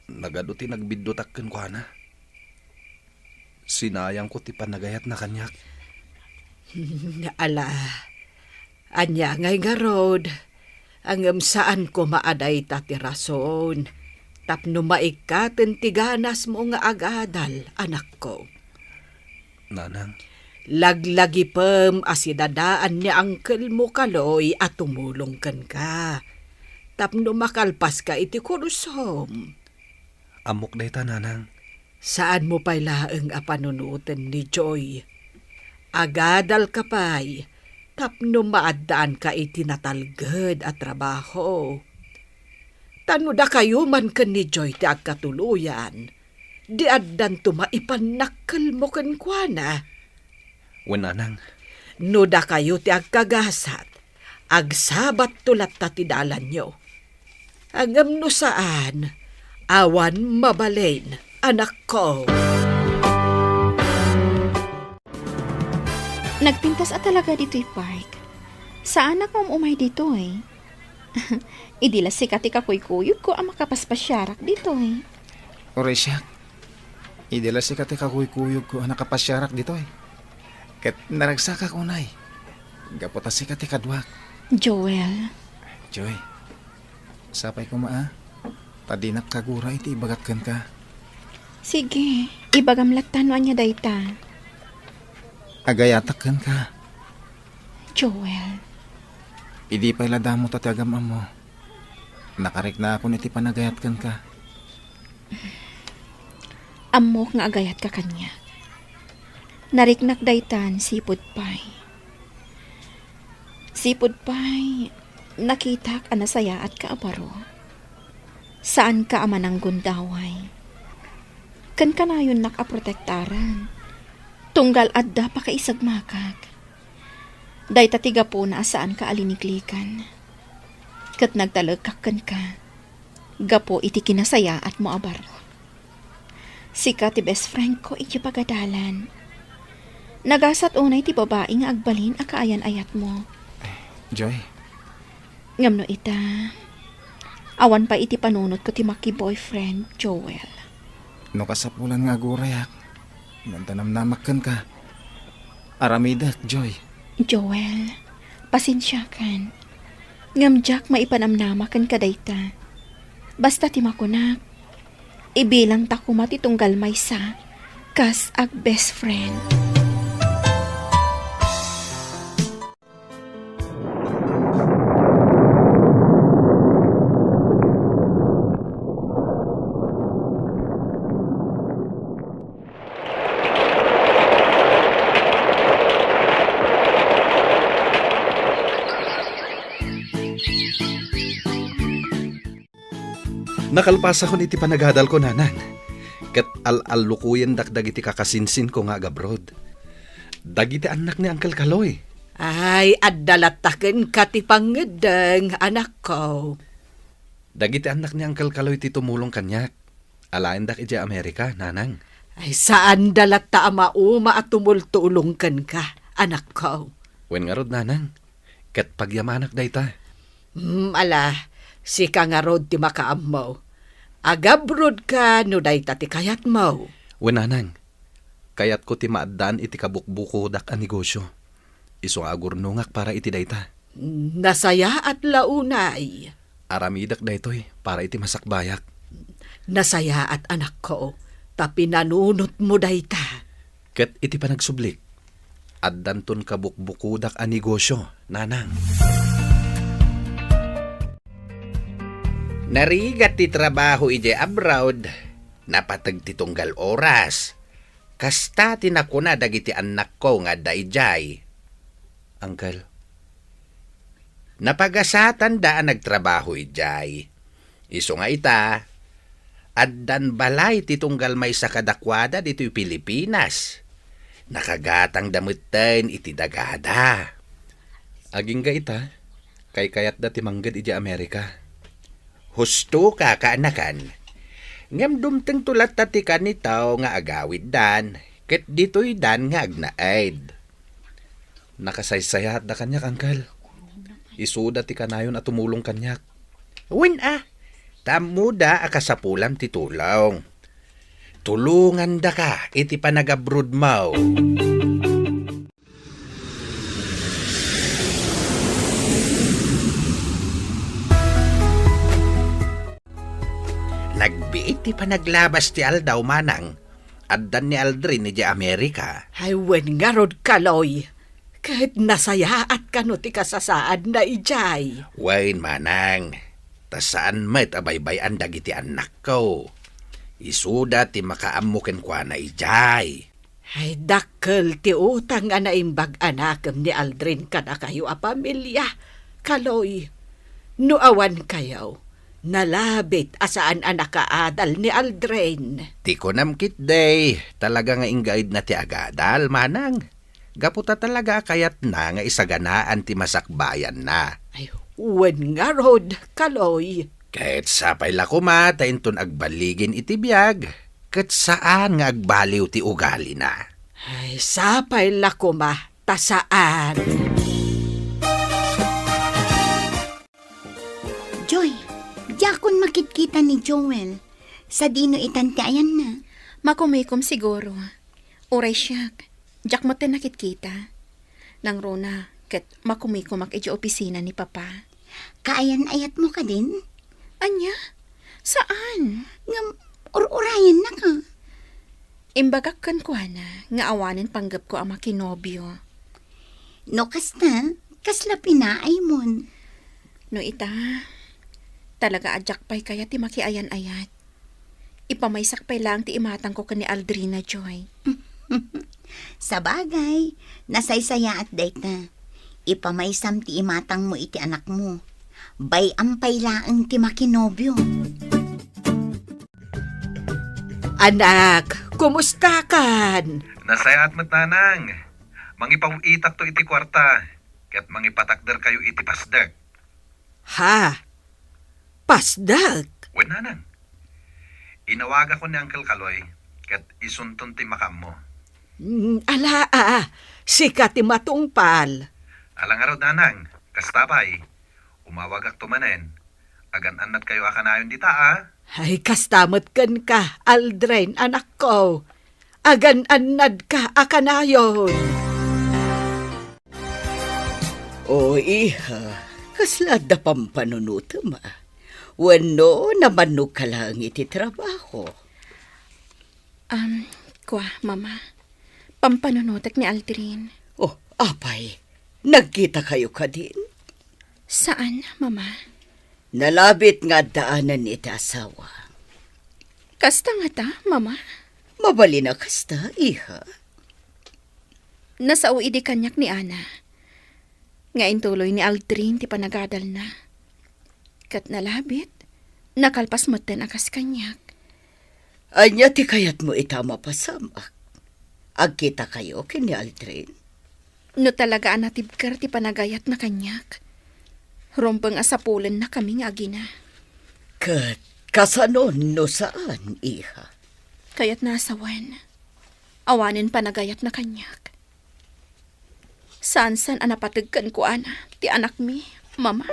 Nagadu ti nagbiddutak kenkuana. Sinayangko ti panagayatna kaniak. Ala, ania ngay ngarud? Ngem saan koma a dayta ti rason tapno maikkaten ti ganasmo nga agadal, anakko. Nanang. Laglagipem a sidadaan ni angkelmo Kaloy a tumulong kenka tapno makalpaska iti kursom. Ammok dayta, Nanang. Saanmo pay laeng a panunoten ni Joy. Agadalka pay tapno maaddaanka iti natalged a trabaho. Ta no dakayo man ken ni Joy ti agkatuloyan, di addanto maipannakkelmo kenkuana. Wen, Nanang. No dakayo ti agkagasat, agsabatto latta ti dalanyo. Ngem no saan, awan mabalin, anakko. Nagpintas a talaga ditoy park. Saanak nga um-umay ditoy. Idi la sika ti kakuykuyogko a makapaspasiarak ditoy. Uray siak, idi la sika ti kakuykuyogko a nakapasiarak ditoy. Ket naragsakak unay, gapu ta sika ti kaduak. Joel. Joy, sapay koma a, ta dinak kagura iti ibagak kenka. Sige, ibagam latta no ania dayta. Agayatak kenka. Joel. Idi pay la damo ta ti agam-ammo, nakariknaakon iti panagayat kenka. Ammok nga agayatka kaniak. Nariknak daytan sipud pay. Sipud pay, nakitak a nasayaatka a baro. Saanka a mananggundaway. Ken kanayonnak a protektaran. Tunggal adda pakaisagmakak. Dayta ti gapuna a saanka a liniklikan. Ket nagtalekak kenka gapu iti kinasayaatmo a baro. Sika ti best friend ko iti pagadalan. Nagasat unay ti babai nga agbalin a kaayan-ayatmo. Joy. Ngem no ita, awan pay iti panunotko ti maki-boyfriend, Joel. No kasapulan nga agurayak, ngem ta namnamak kenka. Aramidek, Joy. Joel, pasensiakan. Ngem diak maipanamnama kenka dayta. Basta ti makunak, ibilangta koma ti tunggal maysa kas ag-best friend. Nakalpasakon iti panagadalko, Nanang. Ket al-allukoyendak dagiti kakasinsinko nga agabroad. Dagiti annak ni Uncle Kaloy. Ay, adda latta kenka ti pangngeddeng, anakko. Dagiti annak ni Uncle Kaloy ti tumulong kaniak. Alaendak idiay Amerika, Nanang. Ay, saanda latta a mauma a tumultulong kenka, anakko. Wen ngarud, Nanang. Ket pagyamanak dayta. Hmm, ala, sika ngarud ti makaammo. Agabrodka no dayta ti kayatmo. Wen, Nanang. Kayatko ti maaddaan iti kabukbukodak a negosio. Isu nga agurnongak para iti dayta. Nasayaat la unay. Aramidek daytoy para iti masakbayak. Nasayaat, anakko, ta pinanunotmo dayta. Ket iti panagsublik, addanton kabukbukodak a negosio, Nanang. Narigat ti trabaho idiay abroad, napateg ti tunggal oras. Kasta ti nakuna dagiti annakko nga adda idiay. Uncle, napagasatanda a nagtrabaho idiay. Isu nga ita, addan balay ti tunggal maysa kadakuada ditoy Pilipinas. Nakagatangda metten iti dagada. Agingga ita, kaykayatda ti mangged idiay Amerika. Husto ka, kaanakan. Ngem dumtengto latta ti kanitaw nga agawiddan, ket ditoydan nga agnaed. Nakasaysayaatda kaniak, Uncle. Isuda ti kanayon a tumulong kaniak. Wen a, ta ammoda a kasapulam ti tulong. Tulongandaka iti panagabrodmo. Nagbiit ti panaglabas ti aldaw, Manang. Addan ni Aldrin idiay Amerika. Ay, wen ngarud, Kaloy. Ket nasayaat kano ti kasasaadna idiay. Wen, Manang. Ta saan met a baybay-an dagiti annakko. Isuda ti makaammo kenkuana idiay. Ay, dakkel ti utang a naimbag a nakem ni Aldrin kadakayo a pamilia, Kaloy. No awan kayo, nalabit a saan a nakaadal ni Aldrin. Ti kunam ketdi, talaga nga inggaidna ti agadal, Manang. Gapu ta talaga a kayatna nga isaganaan ti masakbayanna. Ay, wen ngarud, Kaloy. Ket sapay la koma ta inton agballigin iti biag, ket saan nga agbaliw ti ugalina. Ay, sapay la koma ta saan. Joy, diakon makitkita ni Joel. Sadino itan ti ayanna? Makumikom siguro. Uray siak, diak met ti nakitkita. Nangruna, ket makumikomak idiay opisina ni Papa. Kaayan-ayatmo kadin? Ania? Saan? Ngem, ur-urayennaka. Imbagak kenkuana nga awanen panggepko a makinobio. No kasta, kasla pinaaymon? No ita, talaga a diak pay kayat ti makiayan-ayat. Ipamaysak pay laeng ti imatangko ken ni Aldrina, Joy. Sabagay, nasaysayaat dayta. Ipamaysam ti imatangmo iti anakmo. Bay-am pay laeng ti makinobio. Anak, kumusta kan? Nasayaat met, Nanang. Mangipaw-itakto iti kuarta, ket mangipatakderkayo iti pasdek. Ha? Pasdek? Wen, Nanang. Inawagakon ni Uncle Kaloy, ket isunton ti makaammo. Mm, ala, a, sika ti matungpal. Ala ngarud, Nanang. Kasta pay. Umawagakto manen. Agan-annadkayo a kanayon dita, a? Ay, kasta met kenka, Aldrin, anakko. Agan-annadka a kanayon. O, iha, kasla adda pampanunotem, a? Wenno nabannog ka laeng iti trabaho? Am, kua, Mama. Pampanunotek ni Aldrin. Oh, apay, nagkita kayo kadin? Saan, Mama. Nalabit nga addaanan iti asawa. Kasta ngata, Mama? Mabalin a kasta, iha. Nasao idi kaniak ni Ana nga intuloy ni Aldrin ti panagadalna. Ket nalabit, Nakalpas metten a kas kaniak. Ania ti kayatmo ita a mapasamak? Agkitakayo ken ni Aldrin? No talaga a natibker ti panagayatna kaniak, rumbeng a sapulennakami nga agina. Ket kasanon no saan, iha? Kayatna a sawen, awanen panagayatna kaniak. Saansan a napateg kenkuana ti anakmi, Mama.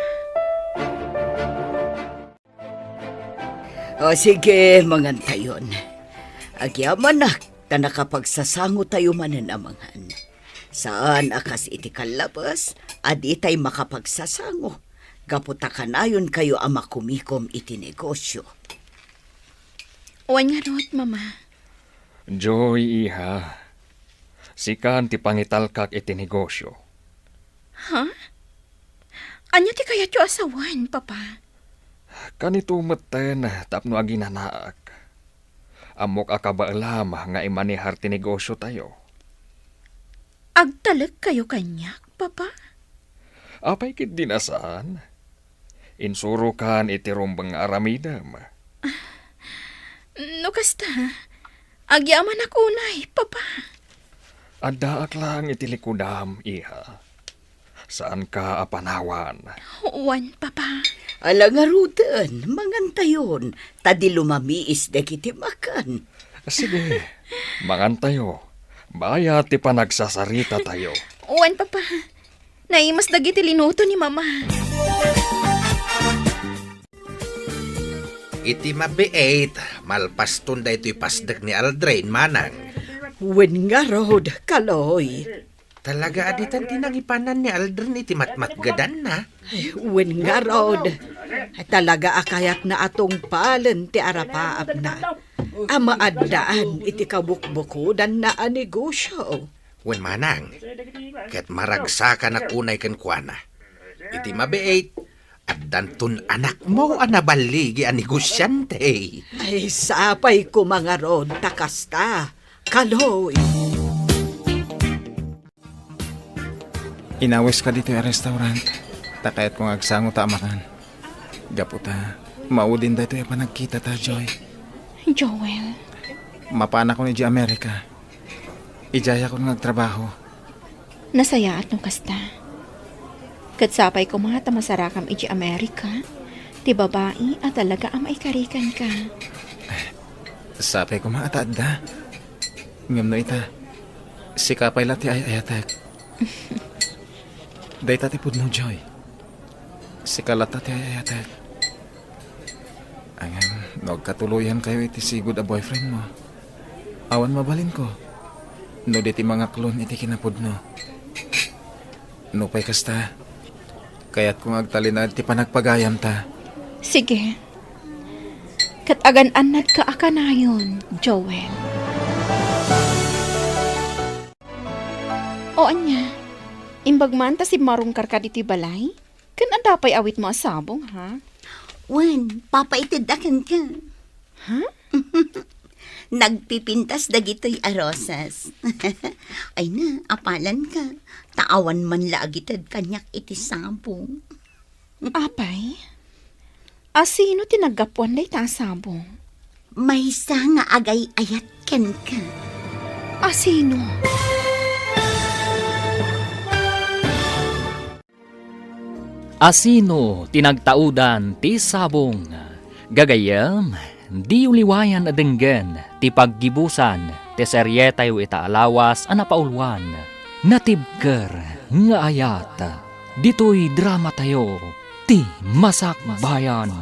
O, sige, mangantayon. Agyamanak ta nakapagsasangotayo manen a mangan. Saan a kas iti kallabes a ditay makapagsasango, gapu ta kanayonkayo a makumikom iti negosio. Wen ngarud, Mama. Joy, iha. Sikan ti pangitalkak iti negosio. Ha? Ania ti kayatyo a sawen, Papa? Kanito metten tapno aginanaak. Ammok a kabaelam nga imanehar ti negosiotayo. Agtalekkayo kaniak, Papa? Apay ketdi a saan? Insurokan iti rumbeng nga aramidem. No kasta, agyamanak unay, Papa. Addaak laeng iti likudam, iha. Saanka a panawan. Wen, Papa. Ala ngaruden, mangantayon, ta di lumamiis dagiti makan. Sige, mangantayo. Bayat ti panagsasaritatayo. Wen, Papa. Naimas dagiti linuto ni Mama. Iti mabiit, malpaston daytoy pasdek ni Aldrin, manang. Wen ngarud, Kaloy. Talaga a ditan ti nangipanan ni Aldrin iti matmatgedanna? Ay, wen ngarud. Talaga a kayatna a tungpalen ti arapaapna a maaddaan iti kabukbukodanna a negosio. Wen manang, ket maragsakanak unay kenkuana. Iti mabiit, addanton anakmo a naballigi a negosiante. Ay, sapay koma ngarud ta kasta, Kaloy. Inawiska ditoy a restaurant, ta kayatko nga agsango ta a makan. Gapu ta, maudin daytoy a panagkitata, Joy. Joel. Mapanakon idiay Amerika. Idiayakon nga agtrabaho. Nasayaat no kasta. Ket sapay koma ta masarakam idiay Amerika ti babai a talaga a maikarikanka. Sapay koma a ta adda. Ngem no ita, sika pay la ti ay-ayatek. Dayta ti pudno, Joy. Sika latta ti ay-ayatek. Ngem, no agkatuloyankayo iti sigud a boyfriendmo, awan mabalinko no di ti mangaklon iti kinapudno. Nupay kasta, kayatko nga agtalinaed ti panagpagayamta. Sige. Ket agan-annadka a kanayon, Joel. O ania, imbag man ta simmarungkarka ditoy balay? Ken adda pay awitmo a sabong, ha? Wen, papaitedda kenka. Ha? Nagpipintas dagitoy a rosas. Ay na, apalanka. Ta awan man la agited kaniak iti sabong. Apay? Asino ti naggapuan dayta a sabong? Maysa nga agay-ayat kenka. Asino? Asino ti nagtaudan ti sabong? Gagayyem, diyo liwayan a denggen ti paggibusan ti serietayo ita a lawas a napauluan, Natibker nga Ayat. Ditoy dramatayo, Ti Masakbayan.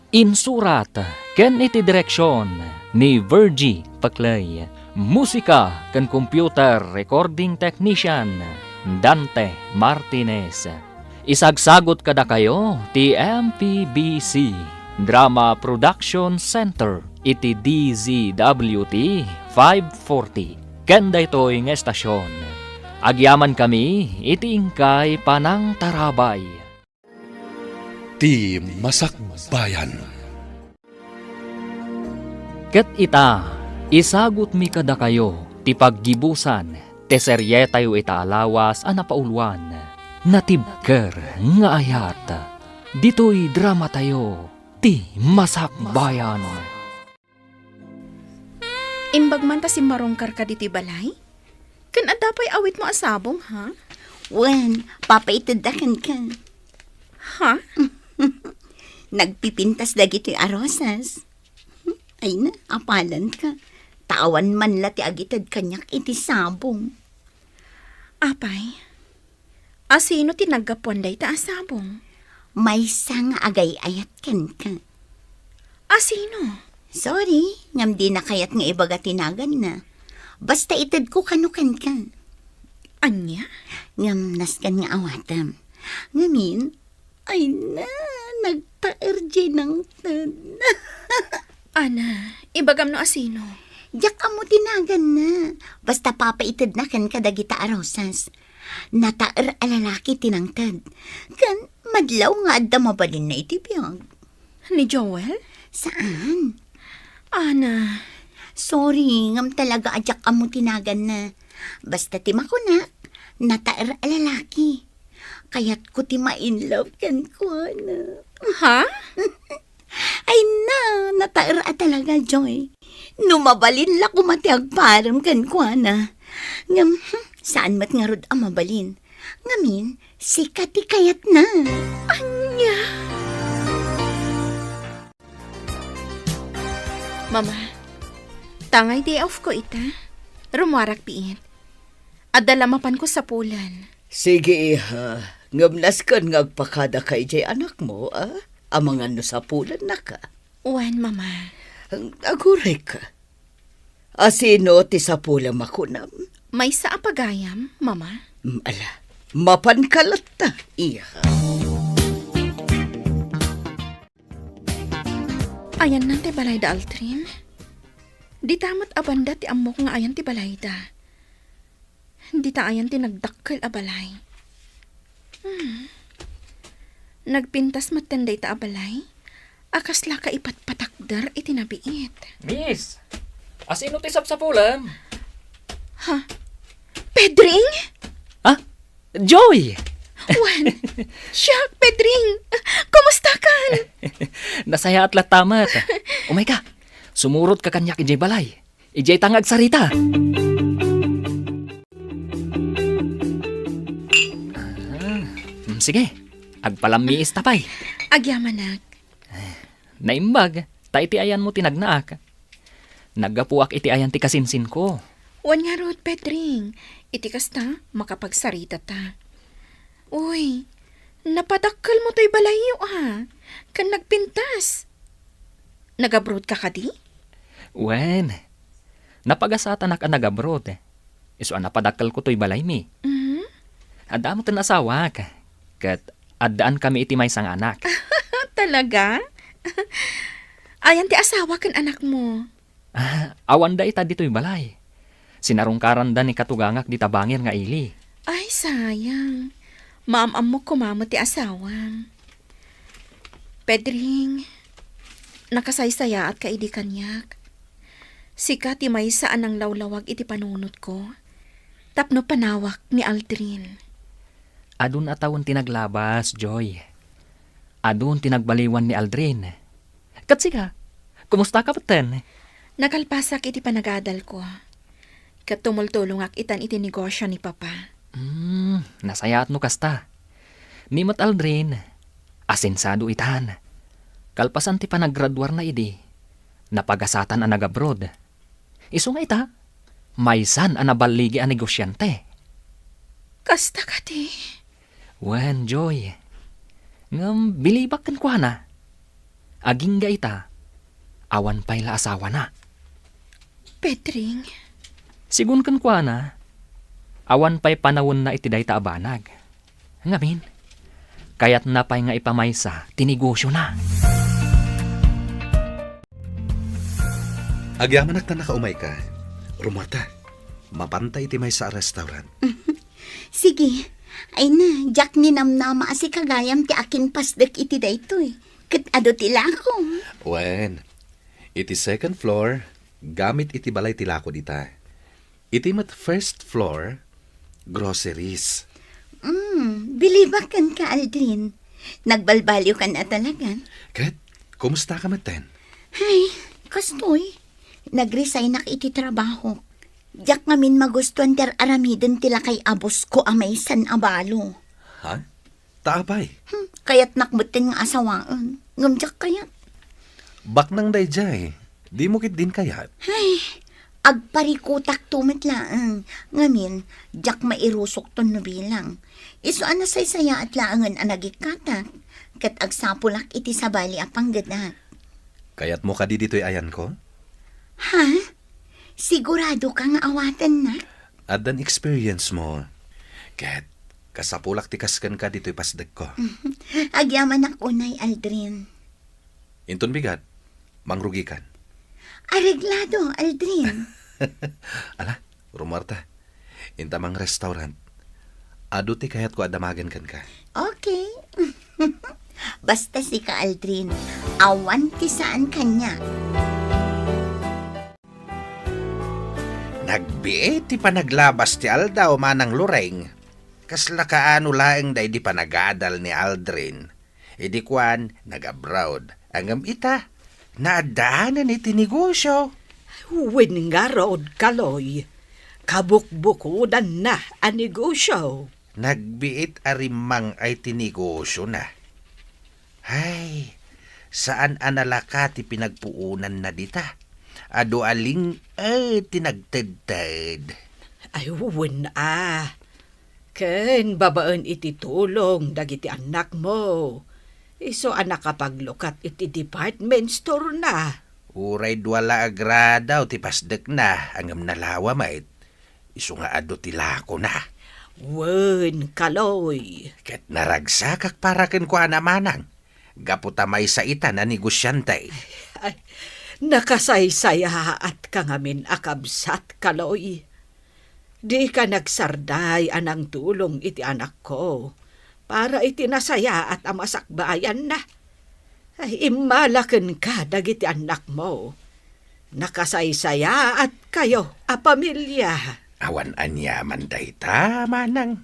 Insurat ken iti direksion ni Virgie Paclay. Musika ken computer recording technician, Dante Martinez. Isagsagut kadakayo ti M P B C Drama Production Center iti D Z W T five forty ken daytoy nga estasion. Agyamankami iti inkay panangtarabay. Ti Masakbayan. Ket ita, isagutmi kadakayo ti paggibusan ti serietayo ita a lawas a napauluan, Natibker nga Ayat. Ditoy dramatayo, Ti Masakbayan. Imbag man ta simmarungkarka ditoy balay? Ken adda pay awitmo a sabong, ha? Wen, papaitedda kenka. Ha? Nagpipintas dagitoy a rosas. Ay na, apalanka. Ta awan man la ti agited kaniak iti sabong. Apay, asino ti naggapuan dayta a sabong? Maysa nga agay-ayat kenka. Asino? Sorry, ngem dina kayat nga ibaga ti naganna. Basta itedko kano kenka. Ania? Ngem nasken nga awatem. Ngamin, ay na, nagtaer diay nangted. Ana, ibagam no asino? Diak ammo ti naganna. Basta papaitedna kenka dagita a rosas. Nataer a lalaki ti nangted. Ken madlaw nga adda mabalinna iti biag. Ni Joel? Saan? Ana. Sorry, ngem talaga a diak ammo ti naganna. Basta ti makunak, nataer a lalaki. Kayatko ti ma-in love kenkuana. Ha? Ay na, nataer a talaga, Joy. No mabalin la koma ti agparem kenkuana. Ngem, hmm, saan met ngarud a mabalin. Ngamin, sika ti kayatna. Ania? Mama, tangay day off ko ita. Rumuarak biit. Adda la mapanko sapulen. Sige, iha. Ngem nasken nga agpakadaka idiay anakmo, a? Amangan no sapulennaka. Wen, Mama. Aguray ka. Asino ti sapulem a kunam? Maysa a pagayam, Mama. Mm, ala, mapanka latta, iha. Ayanna ti balayda, Aldrin? Dita met a banda ti ammok nga ayan ti balayda. Dita ayan ti nagdakkel a balay. Hmm. Nagpintas metten dayta a balay a kasla kaipatpatakder iti nabiit. Miss, asino ti sapsapulem? Ha? Pedring? Ha? Joy! Wen, siak, Pedring. Kumustakan? Nasayaat latta met. Umayka, sumurotka kaniak idiay balay. Idiay ta nga agsarita. Ah, mm, sige, agpalammiista pay. Agyamanak. Naimbag, ta iti ayanmo ti nagnaak. Naggapuak iti ayan ti kasinsinko. Wen ngarud, Pedring, iti kasta, makapagsaritata. Uy, napadakkelmo toy balayyo, a, ken nagpintas. Nagabroadka kadi? Wen, napagasatanak a nagabroad. Isu a napadakkelko toy balaymi. Mhm. Adda metten asawak, ket addaan kami iti maysa nga anak. Talaga? Ayan ti asawa ken anakmo? Ah, awanda ita ditoy balay. Sinarungkaranda ni katugangak dita bangir nga ili. Ay, sayang. Maam-ammok koma met ti asawam. Pedring, nakasaysayaatka idi kaniak. Sika ti maysa a nanglawlawag iti panunotko tapno panawak ni Aldrin. Adun a tawen ti naglabas, Joy. Adun ti nagbaliwan ni Aldrin. Ket sika, kumustaka metten? Nakalpasak iti panagadalko. Ket tumultulongak itan iti negosio ni Papa. Hmm, nasayaat no kasta. Ni met Aldrin, asensado itan. Kalpasan ti panagraduarna idi, napagasatan a nagabroad. Isu nga ita, maysan a naballigi a negosiante. Kasta kadi? Wen, Joy. Ngem bilibak kenkuana. Agingga ita, awan pay la asawana. Pedring. Sigun kenkuana, awan pay panawenna iti dayta a banag. Ngamin, kayatna pay nga ipamaysa ti negosiona. Agyamanak ta nakaumayka. Rumuarta. Mapanta iti maysa a restaurant. Sige. Ay na, diak ninamnama a sika gayam ti akinpasdek iti daytoy. Ket adu ti lako. Wen, iti second floor, gamit iti balay ti lako dita. Iti met first floor, groceries. Mm, bilibak kenka, Aldrin. Nagbalbaliwkan a talaga. Ket, Kumusta ka metten? Ay, kastoy. Nagresignak iti trabaho. Diak ngamin magustuan ti ar-aramiden ti lakay a boss ko a maysan a balo. Ha? Ta apay? Hmm, kayatnak metten nga asawaen. Ngem diak kayat. Baknang daydiay. Dimo ketdin kayat? Ay, agparikutakto met laeng. Ngamin, diak mairusokton no bilang. Isu a nasaysayaat laengen a nagikkatak, ket agsapulak iti sabali a panggedak. Kayatmo kadi ditoy ayanko? Ha? Sigurado ka nga awatennak? Addan experience mo. Ket, kasapulak ti kas kenka ditoy pasdekko. Agyamanak unay, Aldrin. Inton bigat, mangrugikan. Areglado, Aldrin. Ala, rumuarta. Inta mang restaurant. Adu ti kayatko a damagen kenka. Okay. Basta sika, Aldrin, awan ti saan kaniak. Nagbiit ti panaglabas ti aldaw, Manang Loreng. Kasla kaano laeng daydi panagadal ni Aldrin. Idi kuan, nag-abroad. Ngem ita, naaddaanen iti negosyo. Wen ngarud, Kaloy, kabukbukodanna a negosyo. Nagbiit a rimmang-ay ti negosyona. Hay, saan a nalaka ti pinagpuonanna dita. Adu a ling-, eh, ti nagtedted. Ay, wen a. Ken babaen iti tulong dagiti annakmo, isu a nakapaglukat iti department store-na. Uray dua la a gradaw ti pasdekna, ngem nalawa met, isu nga adu ti lakona. Wen, Kaloy. Ket naragsakak para kenkuana, Manang, gapu ta maysa ita a negosiante. Ay, nakasaysayaatka ngamin a kabsat, Kaloy. Dika nagsarday a nangtulong iti anakko para iti nasayaat a masakbayanna. Ay, immala kenka dagiti annakmo. Nakasaysayaatkayo a pamilia. Awan aniaman dayta, Manang.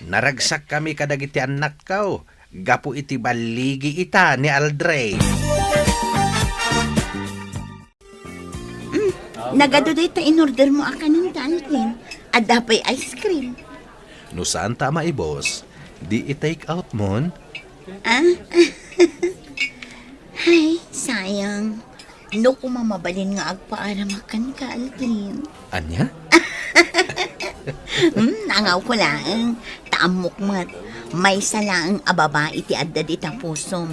Naragsakkami kadagiti annakko gapu iti balligi ita ni Aldrin. Mm, nagadu dayta in-order mo a kanen, Aldrin. Adda pay ice cream. No saan ta a maibos, di i-take out mon? Ah? Hay, sayang. No koma mabalin nga agpaaramak kenka, Aldrin. Ania? Hmm, nangawko laeng. Ta ammok met, maysa laeng a babai ti adda dita pusom.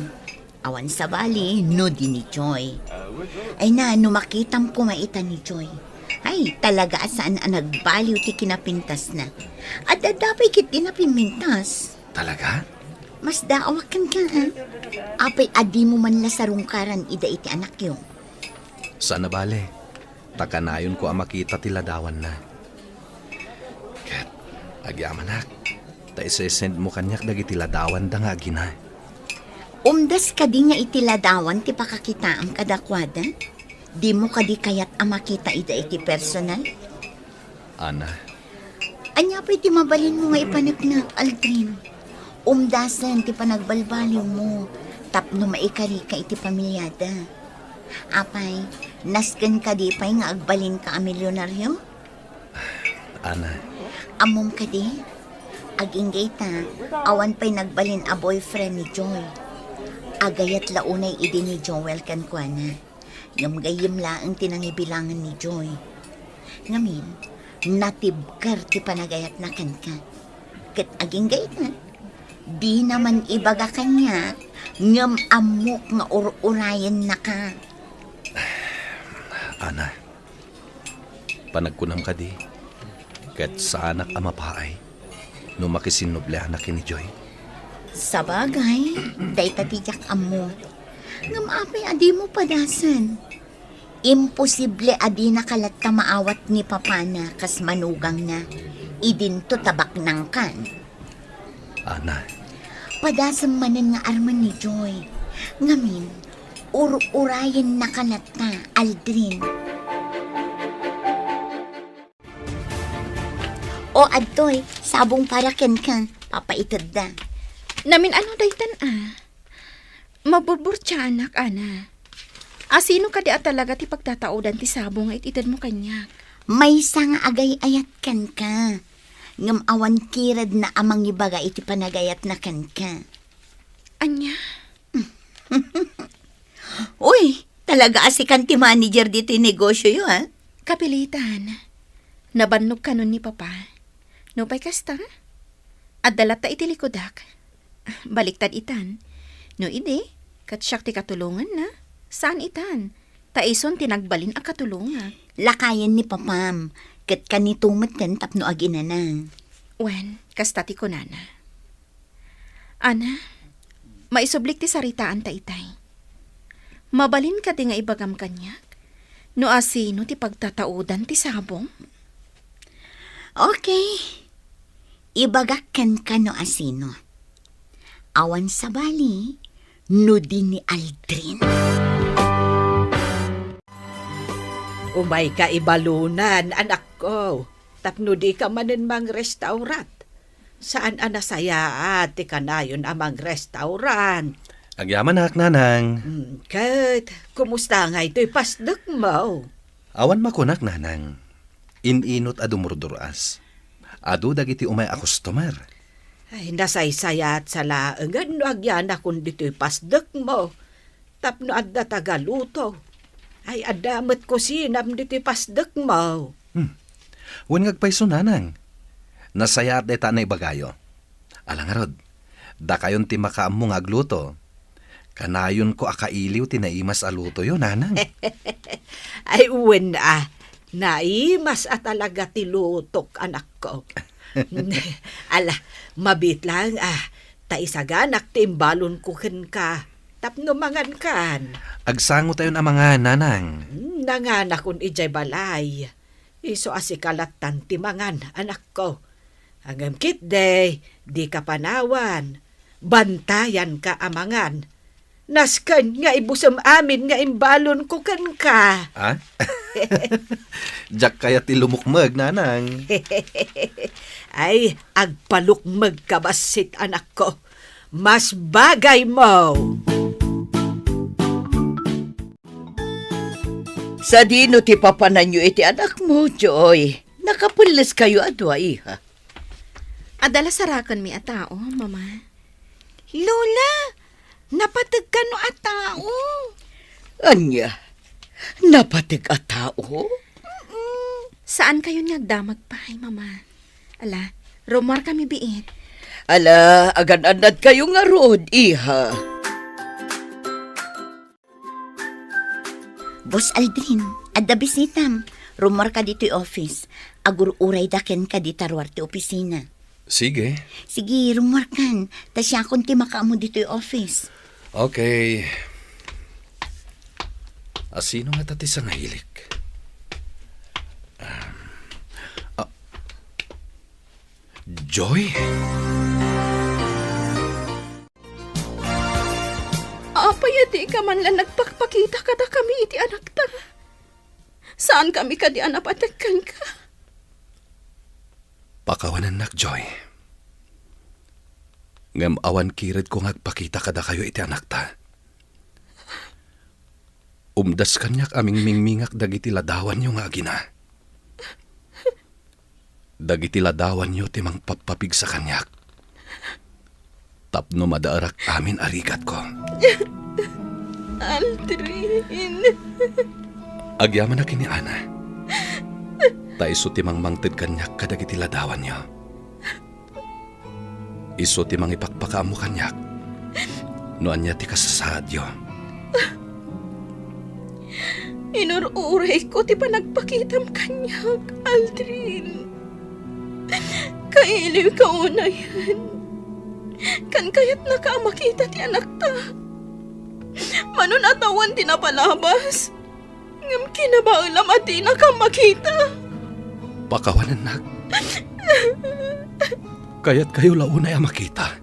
Awan sabali no di ni Joy. Ay na, no makitam koma ita ni Joy. Ay, talaga a saan a nagbaliw ti kinapintasna. Adda pay ketdi napimmintas. Talaga? Masdaawak kenka, ha? Apay a dimo man la sarungkaran ida iti anakyo? Saan a bale. Ta kanayonko a makita ti ladawanna. Ket, agyamanak, ta ise-send mo kaniak dagiti ladawanda nga agina. Umdas kadi nga iti ladawan ti pakakitaam kadakuada? Dimo kadi kayat a makita ida iti personal? Ana. Ania pay ti mabalinmo nga ipaneknek, Aldrin? Umdasen ti panagbalbaliwmo tapno maikarika iti pamiliada. Apay, nasken kadi pay nga agbalinka a milyonaryo? Ana. Ammom kadi? Agingga ita, awan pay nagbalin a boyfriend ni Joy. Agayat la unay idi ni Joel kenkuana. Ngem gayyem laeng ti nangibilangen ni Joy. Ngamin, natibker ti panagayatna kenka. Ket agingga ita, dina man ibaga kaniak, ngem ammok nga ur-urayennaka. Ana, panagkunam kadi, ket saanak a mapaay no makisinnublianak ken ni Joy? Sabagay, dayta ti diak ammo. Ngem apay a dimo padasen? Imposible a dinaka latta maawat ni papana kas manugangna. Idinto ta baknangkan. Ana. Padasem manen nga armen ni Joy. Ngamin, ur-urayennaka latta, Aldrin. O, adtoy, sabong para kenka, papaitedda. Namin-ano daytan a? Maburburtiaanak, Ana. Asino kadi a talaga ti pagtataudan ti sabong nga it-itedmo kaniak? Maysa nga agay-ayat kenka. Ngem awan kiredna a mangibaga iti panagayatna kenka. Ania? Uy, talaga a sikan ti manager ditoy negosyoyo, a? Kapilitan. Nabannog kanon ni Papa. Nupay kasta, adda latta iti likudak. Baliktad itan. No idi, ket siak ti katulonganna. Saan itan. Ta isun ti nagbalin a katulongak. Lakayen ni Papam, ket kanito metten tapno aginana. Wen, kasta ti kunana. Ana, maisublik ti saritaanta itay. Mabalin kadi nga ibagam kaniak no asino ti pagtataudan ti sabong? Okay. Ibagak kenka no asino. Awan sabali, no di ni Aldrin. Umayka ibalunan, anakko, tapno dika manen mangrestaurat. Saan a nasayaat ti kanayon a mangrestaurat. Agyamanak, Nanang. Hmm, ket, kumusta ngay toy pasdekmo? Awan makunak, Nanang. In-inot a dumurdur-as. Adu dagiti umay a customer. Ay, nasaysayaat sa laengen no agyanakon ditoy pasdekmo. Tapno adda tagaluto. Ay, adda met kusinam ditoy pasdekmo. Hmm. Wen nga agpayso, Nanang. Nasayaat dayta a naibagayo. Ala ngarud, dakayon ti makaammo nga agluto. Kanayonko a kailiw ti naimas a lutoyo, Nanang. Ay, wen a, naimas a talaga ti lutok, anakko. Ala, mabiit laeng a, ta isaganak ti imbalonko kenka, tapno mangankan. Agsangotayon a mangan, Nanang. Hmm, nanganakon idiay balay. Isu a sika lattan ti mangan, anakko. Ngem ketdi, dika panawan. Bantayanka a mangan. Nasken nga ibusem amin nga imbalonko kenka. Ah? Diak kayat ti lumukmeg, Nanang. Ay, agpalukmegka bassit, anakko. Mas bagaymo. Sadino ti papananyo iti anakmo, Joy? Nakapelleskayo a dua, iha. Adda la sarakenmi a tao, Mama. Lola, napateg kano a tao? Ania? Napateg a tao? Mm-mm. Saankayon nga agdamag pay, Mama. Ala, rummuarkami biit. Ala, agan-annadkayo ngarud, iha. Boss Aldrin, adda bisitam. Rummuarka ditoy office. Agur-urayda kenka dita ruar ti opisina. Sige. Sige, rummuarkan. Ta siakon ti makaammo ditoy office. Okay. Asino ngata ti sangahilik? Um, ah, Joy? Apay a dika man la nagpakpakita kadakami iti anakta? Saankami kadi a napateg kenka? Pakawanennak, Joy. Ngem awan kiredko nga agpakita kadakayo iti anakta. Umdas kaniak a mingmingmingak dagiti ladawanyo nga agina. Dagiti ladawanyo ti mangpappapigsa kaniak tapno madaerak amin a rigatko. Aldrin. Agyamanak ken ni Ana. Ta isu ti mangmangted kaniak kadagiti ladawanyo. Isu ti mangipakpakaammo kaniak no ania ti kasasaadyo. Inur-urayko ti panagpakitam kaniak, Aldrin. Kailiwka unayen. Ken kayatnaka a makita ti anakta. Mano a tawen ti napalabas. Ngem kinabaelam a dinaka makita. Pakawanennak. Kayatkayo la unay a makita.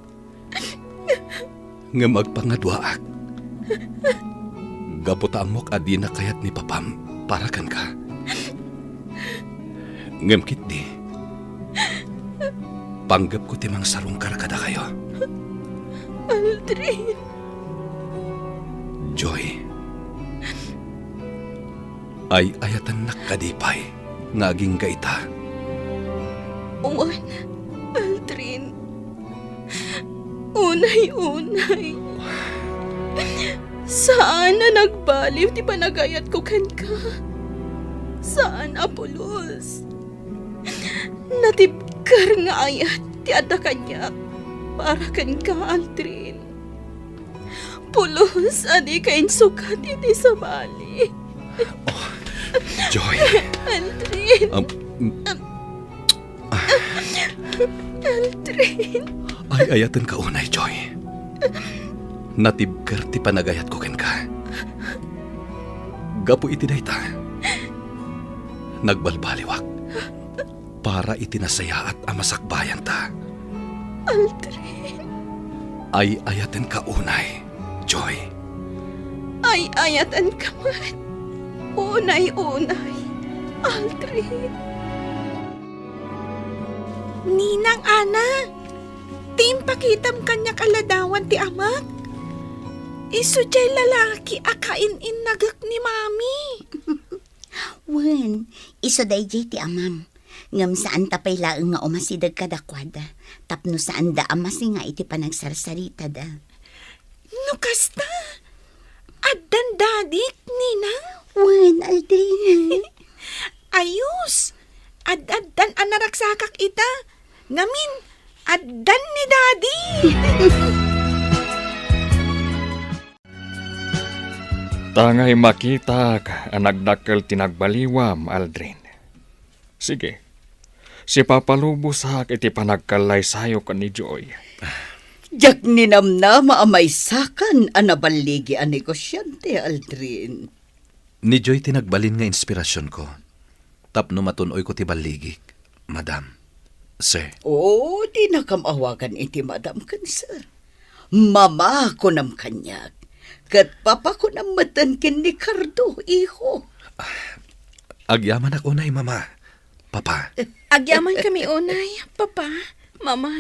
Ngem agpangaduaak. Gapu ta ammok a dina kayat ni Papam para kenka. Ngem ketdi, panggepko ti mangsarungkar kadakayo. Aldrin. Joy, ay-ayatennak kadi pay nga agingga ita? Wen, Aldrin. Unay-unay. Saan a nagbaliw ti panagayatko kenka. Saan a pulos. Natibker nga ayat ti adda kaniak para kenka, Aldrin. Pulos a dika insukat iti sabali. Oh, Joy. Aldrin. Um, Aldrin. Ay-ayatenka unay, Joy. Natibker ti panagayatko kenka. Gapu iti dayta, nagbalbaliwak para iti nasayaat a masakbayanta. Aldrin. Ay-ayatenka unay, Joy. Ay-ayatenka met. Unay-unay, Aldrin. Ninang Ana, ti impakitam kaniak a ladawan ti amak? Isu diay lalaki a kain-innagek ni Mami. Wen, isu daydiay ti amam. Ngem saanta pay laeng nga umasideg kadakuada, tapno saanda a masinga iti panagsarsaritada. No kasta, addan dadik, Ninang? Wen, Aldrin. Ayos! Ad-addan a naraksakak ita. Ngamin, addan ni Daddy! Tangay makitak a nagdakkel ti nagbaliwam, Aldrin. Sige, sipapalubosak iti panagkallaysayok ken ni Joy. Diak ninamnama a maysakan a naballigi a negosiante, Aldrin. Ni Joy ti nagbalin nga inspirasionko tapno matun-oyko ti balligik, Madam, Sir. Oo, dinakam awagan iti Madam ken Sir. Mama, kunam kaniak. Ket Papa, kunam metten ken ni Cardo, iho. Agyamanak unay, Mama, Papa. Agyamankami unay, Papa, Mama.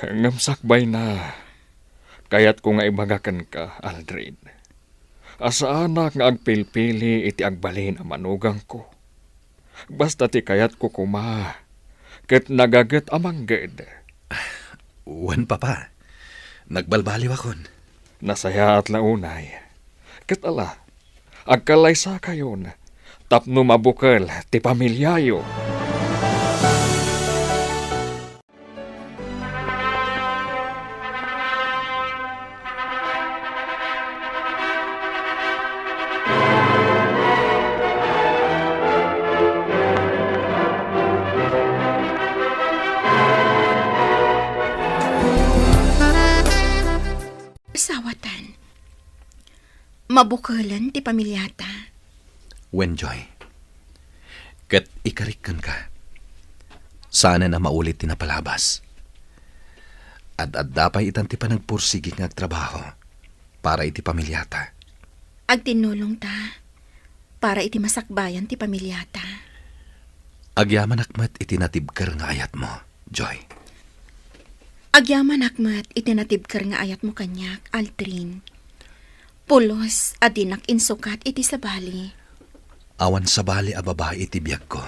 Ngem sakbayna, kayatko nga ibaga kenka, Aldrin, a saanak nga agpilpili iti agbalin a manugangko. Basta ti kayatko koma, ket nagaget a mangged. Wen, Papa. Nagbalbaliwakon. Nasayaat la unay. Ket ala, agkallaysakayon tapno mabukel ti pamiliayo. Sawatan. Mabukelen ti pamiliata. Wen, Joy. Ket ikarik kenka. Saanen a maulit ti napalabas. Ad-adda pay itan ti panagpursigik nga agtrabaho para iti pamiliata. Agtinnulongta para iti masakbayan ti pamiliata. Agyamanak met iti natibker nga ayatmo, Joy. Agyamanak met iti natibker nga ayatmo kaniak, Aldrin. Pulos a dinak insukat iti sabali. Awan sabali a babai iti biagko,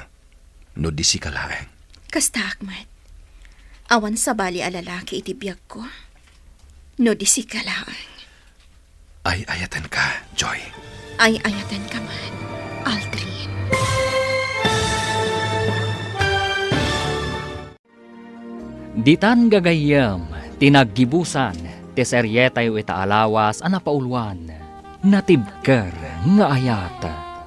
no di sika laeng. Kastaak met. Awan sabali a lalaki iti biagko, no di sika laeng. Ay-ayatenka, Joy. Ay-ayatenka met, Aldrin. Ditan gagayyem ti naggibusan ti serietayo ita a lawas a napauluan, Natibker nga Ayat.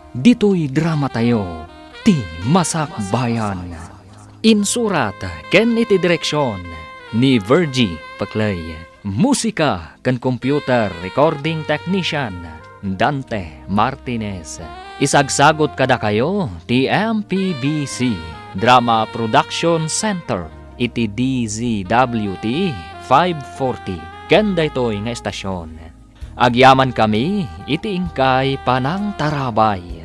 Ditoy dramatayo, Ti Masakbayan. Insurat ken iti direksion ni Virgie Peclay. Musika ken computer recording technician, Dante Martinez. Isagsagut kadakayo ti M P B C Drama Production Center iti D Z W T five forty ken daytoy nga estasion. Agyamankami iti inkay panangtarabay.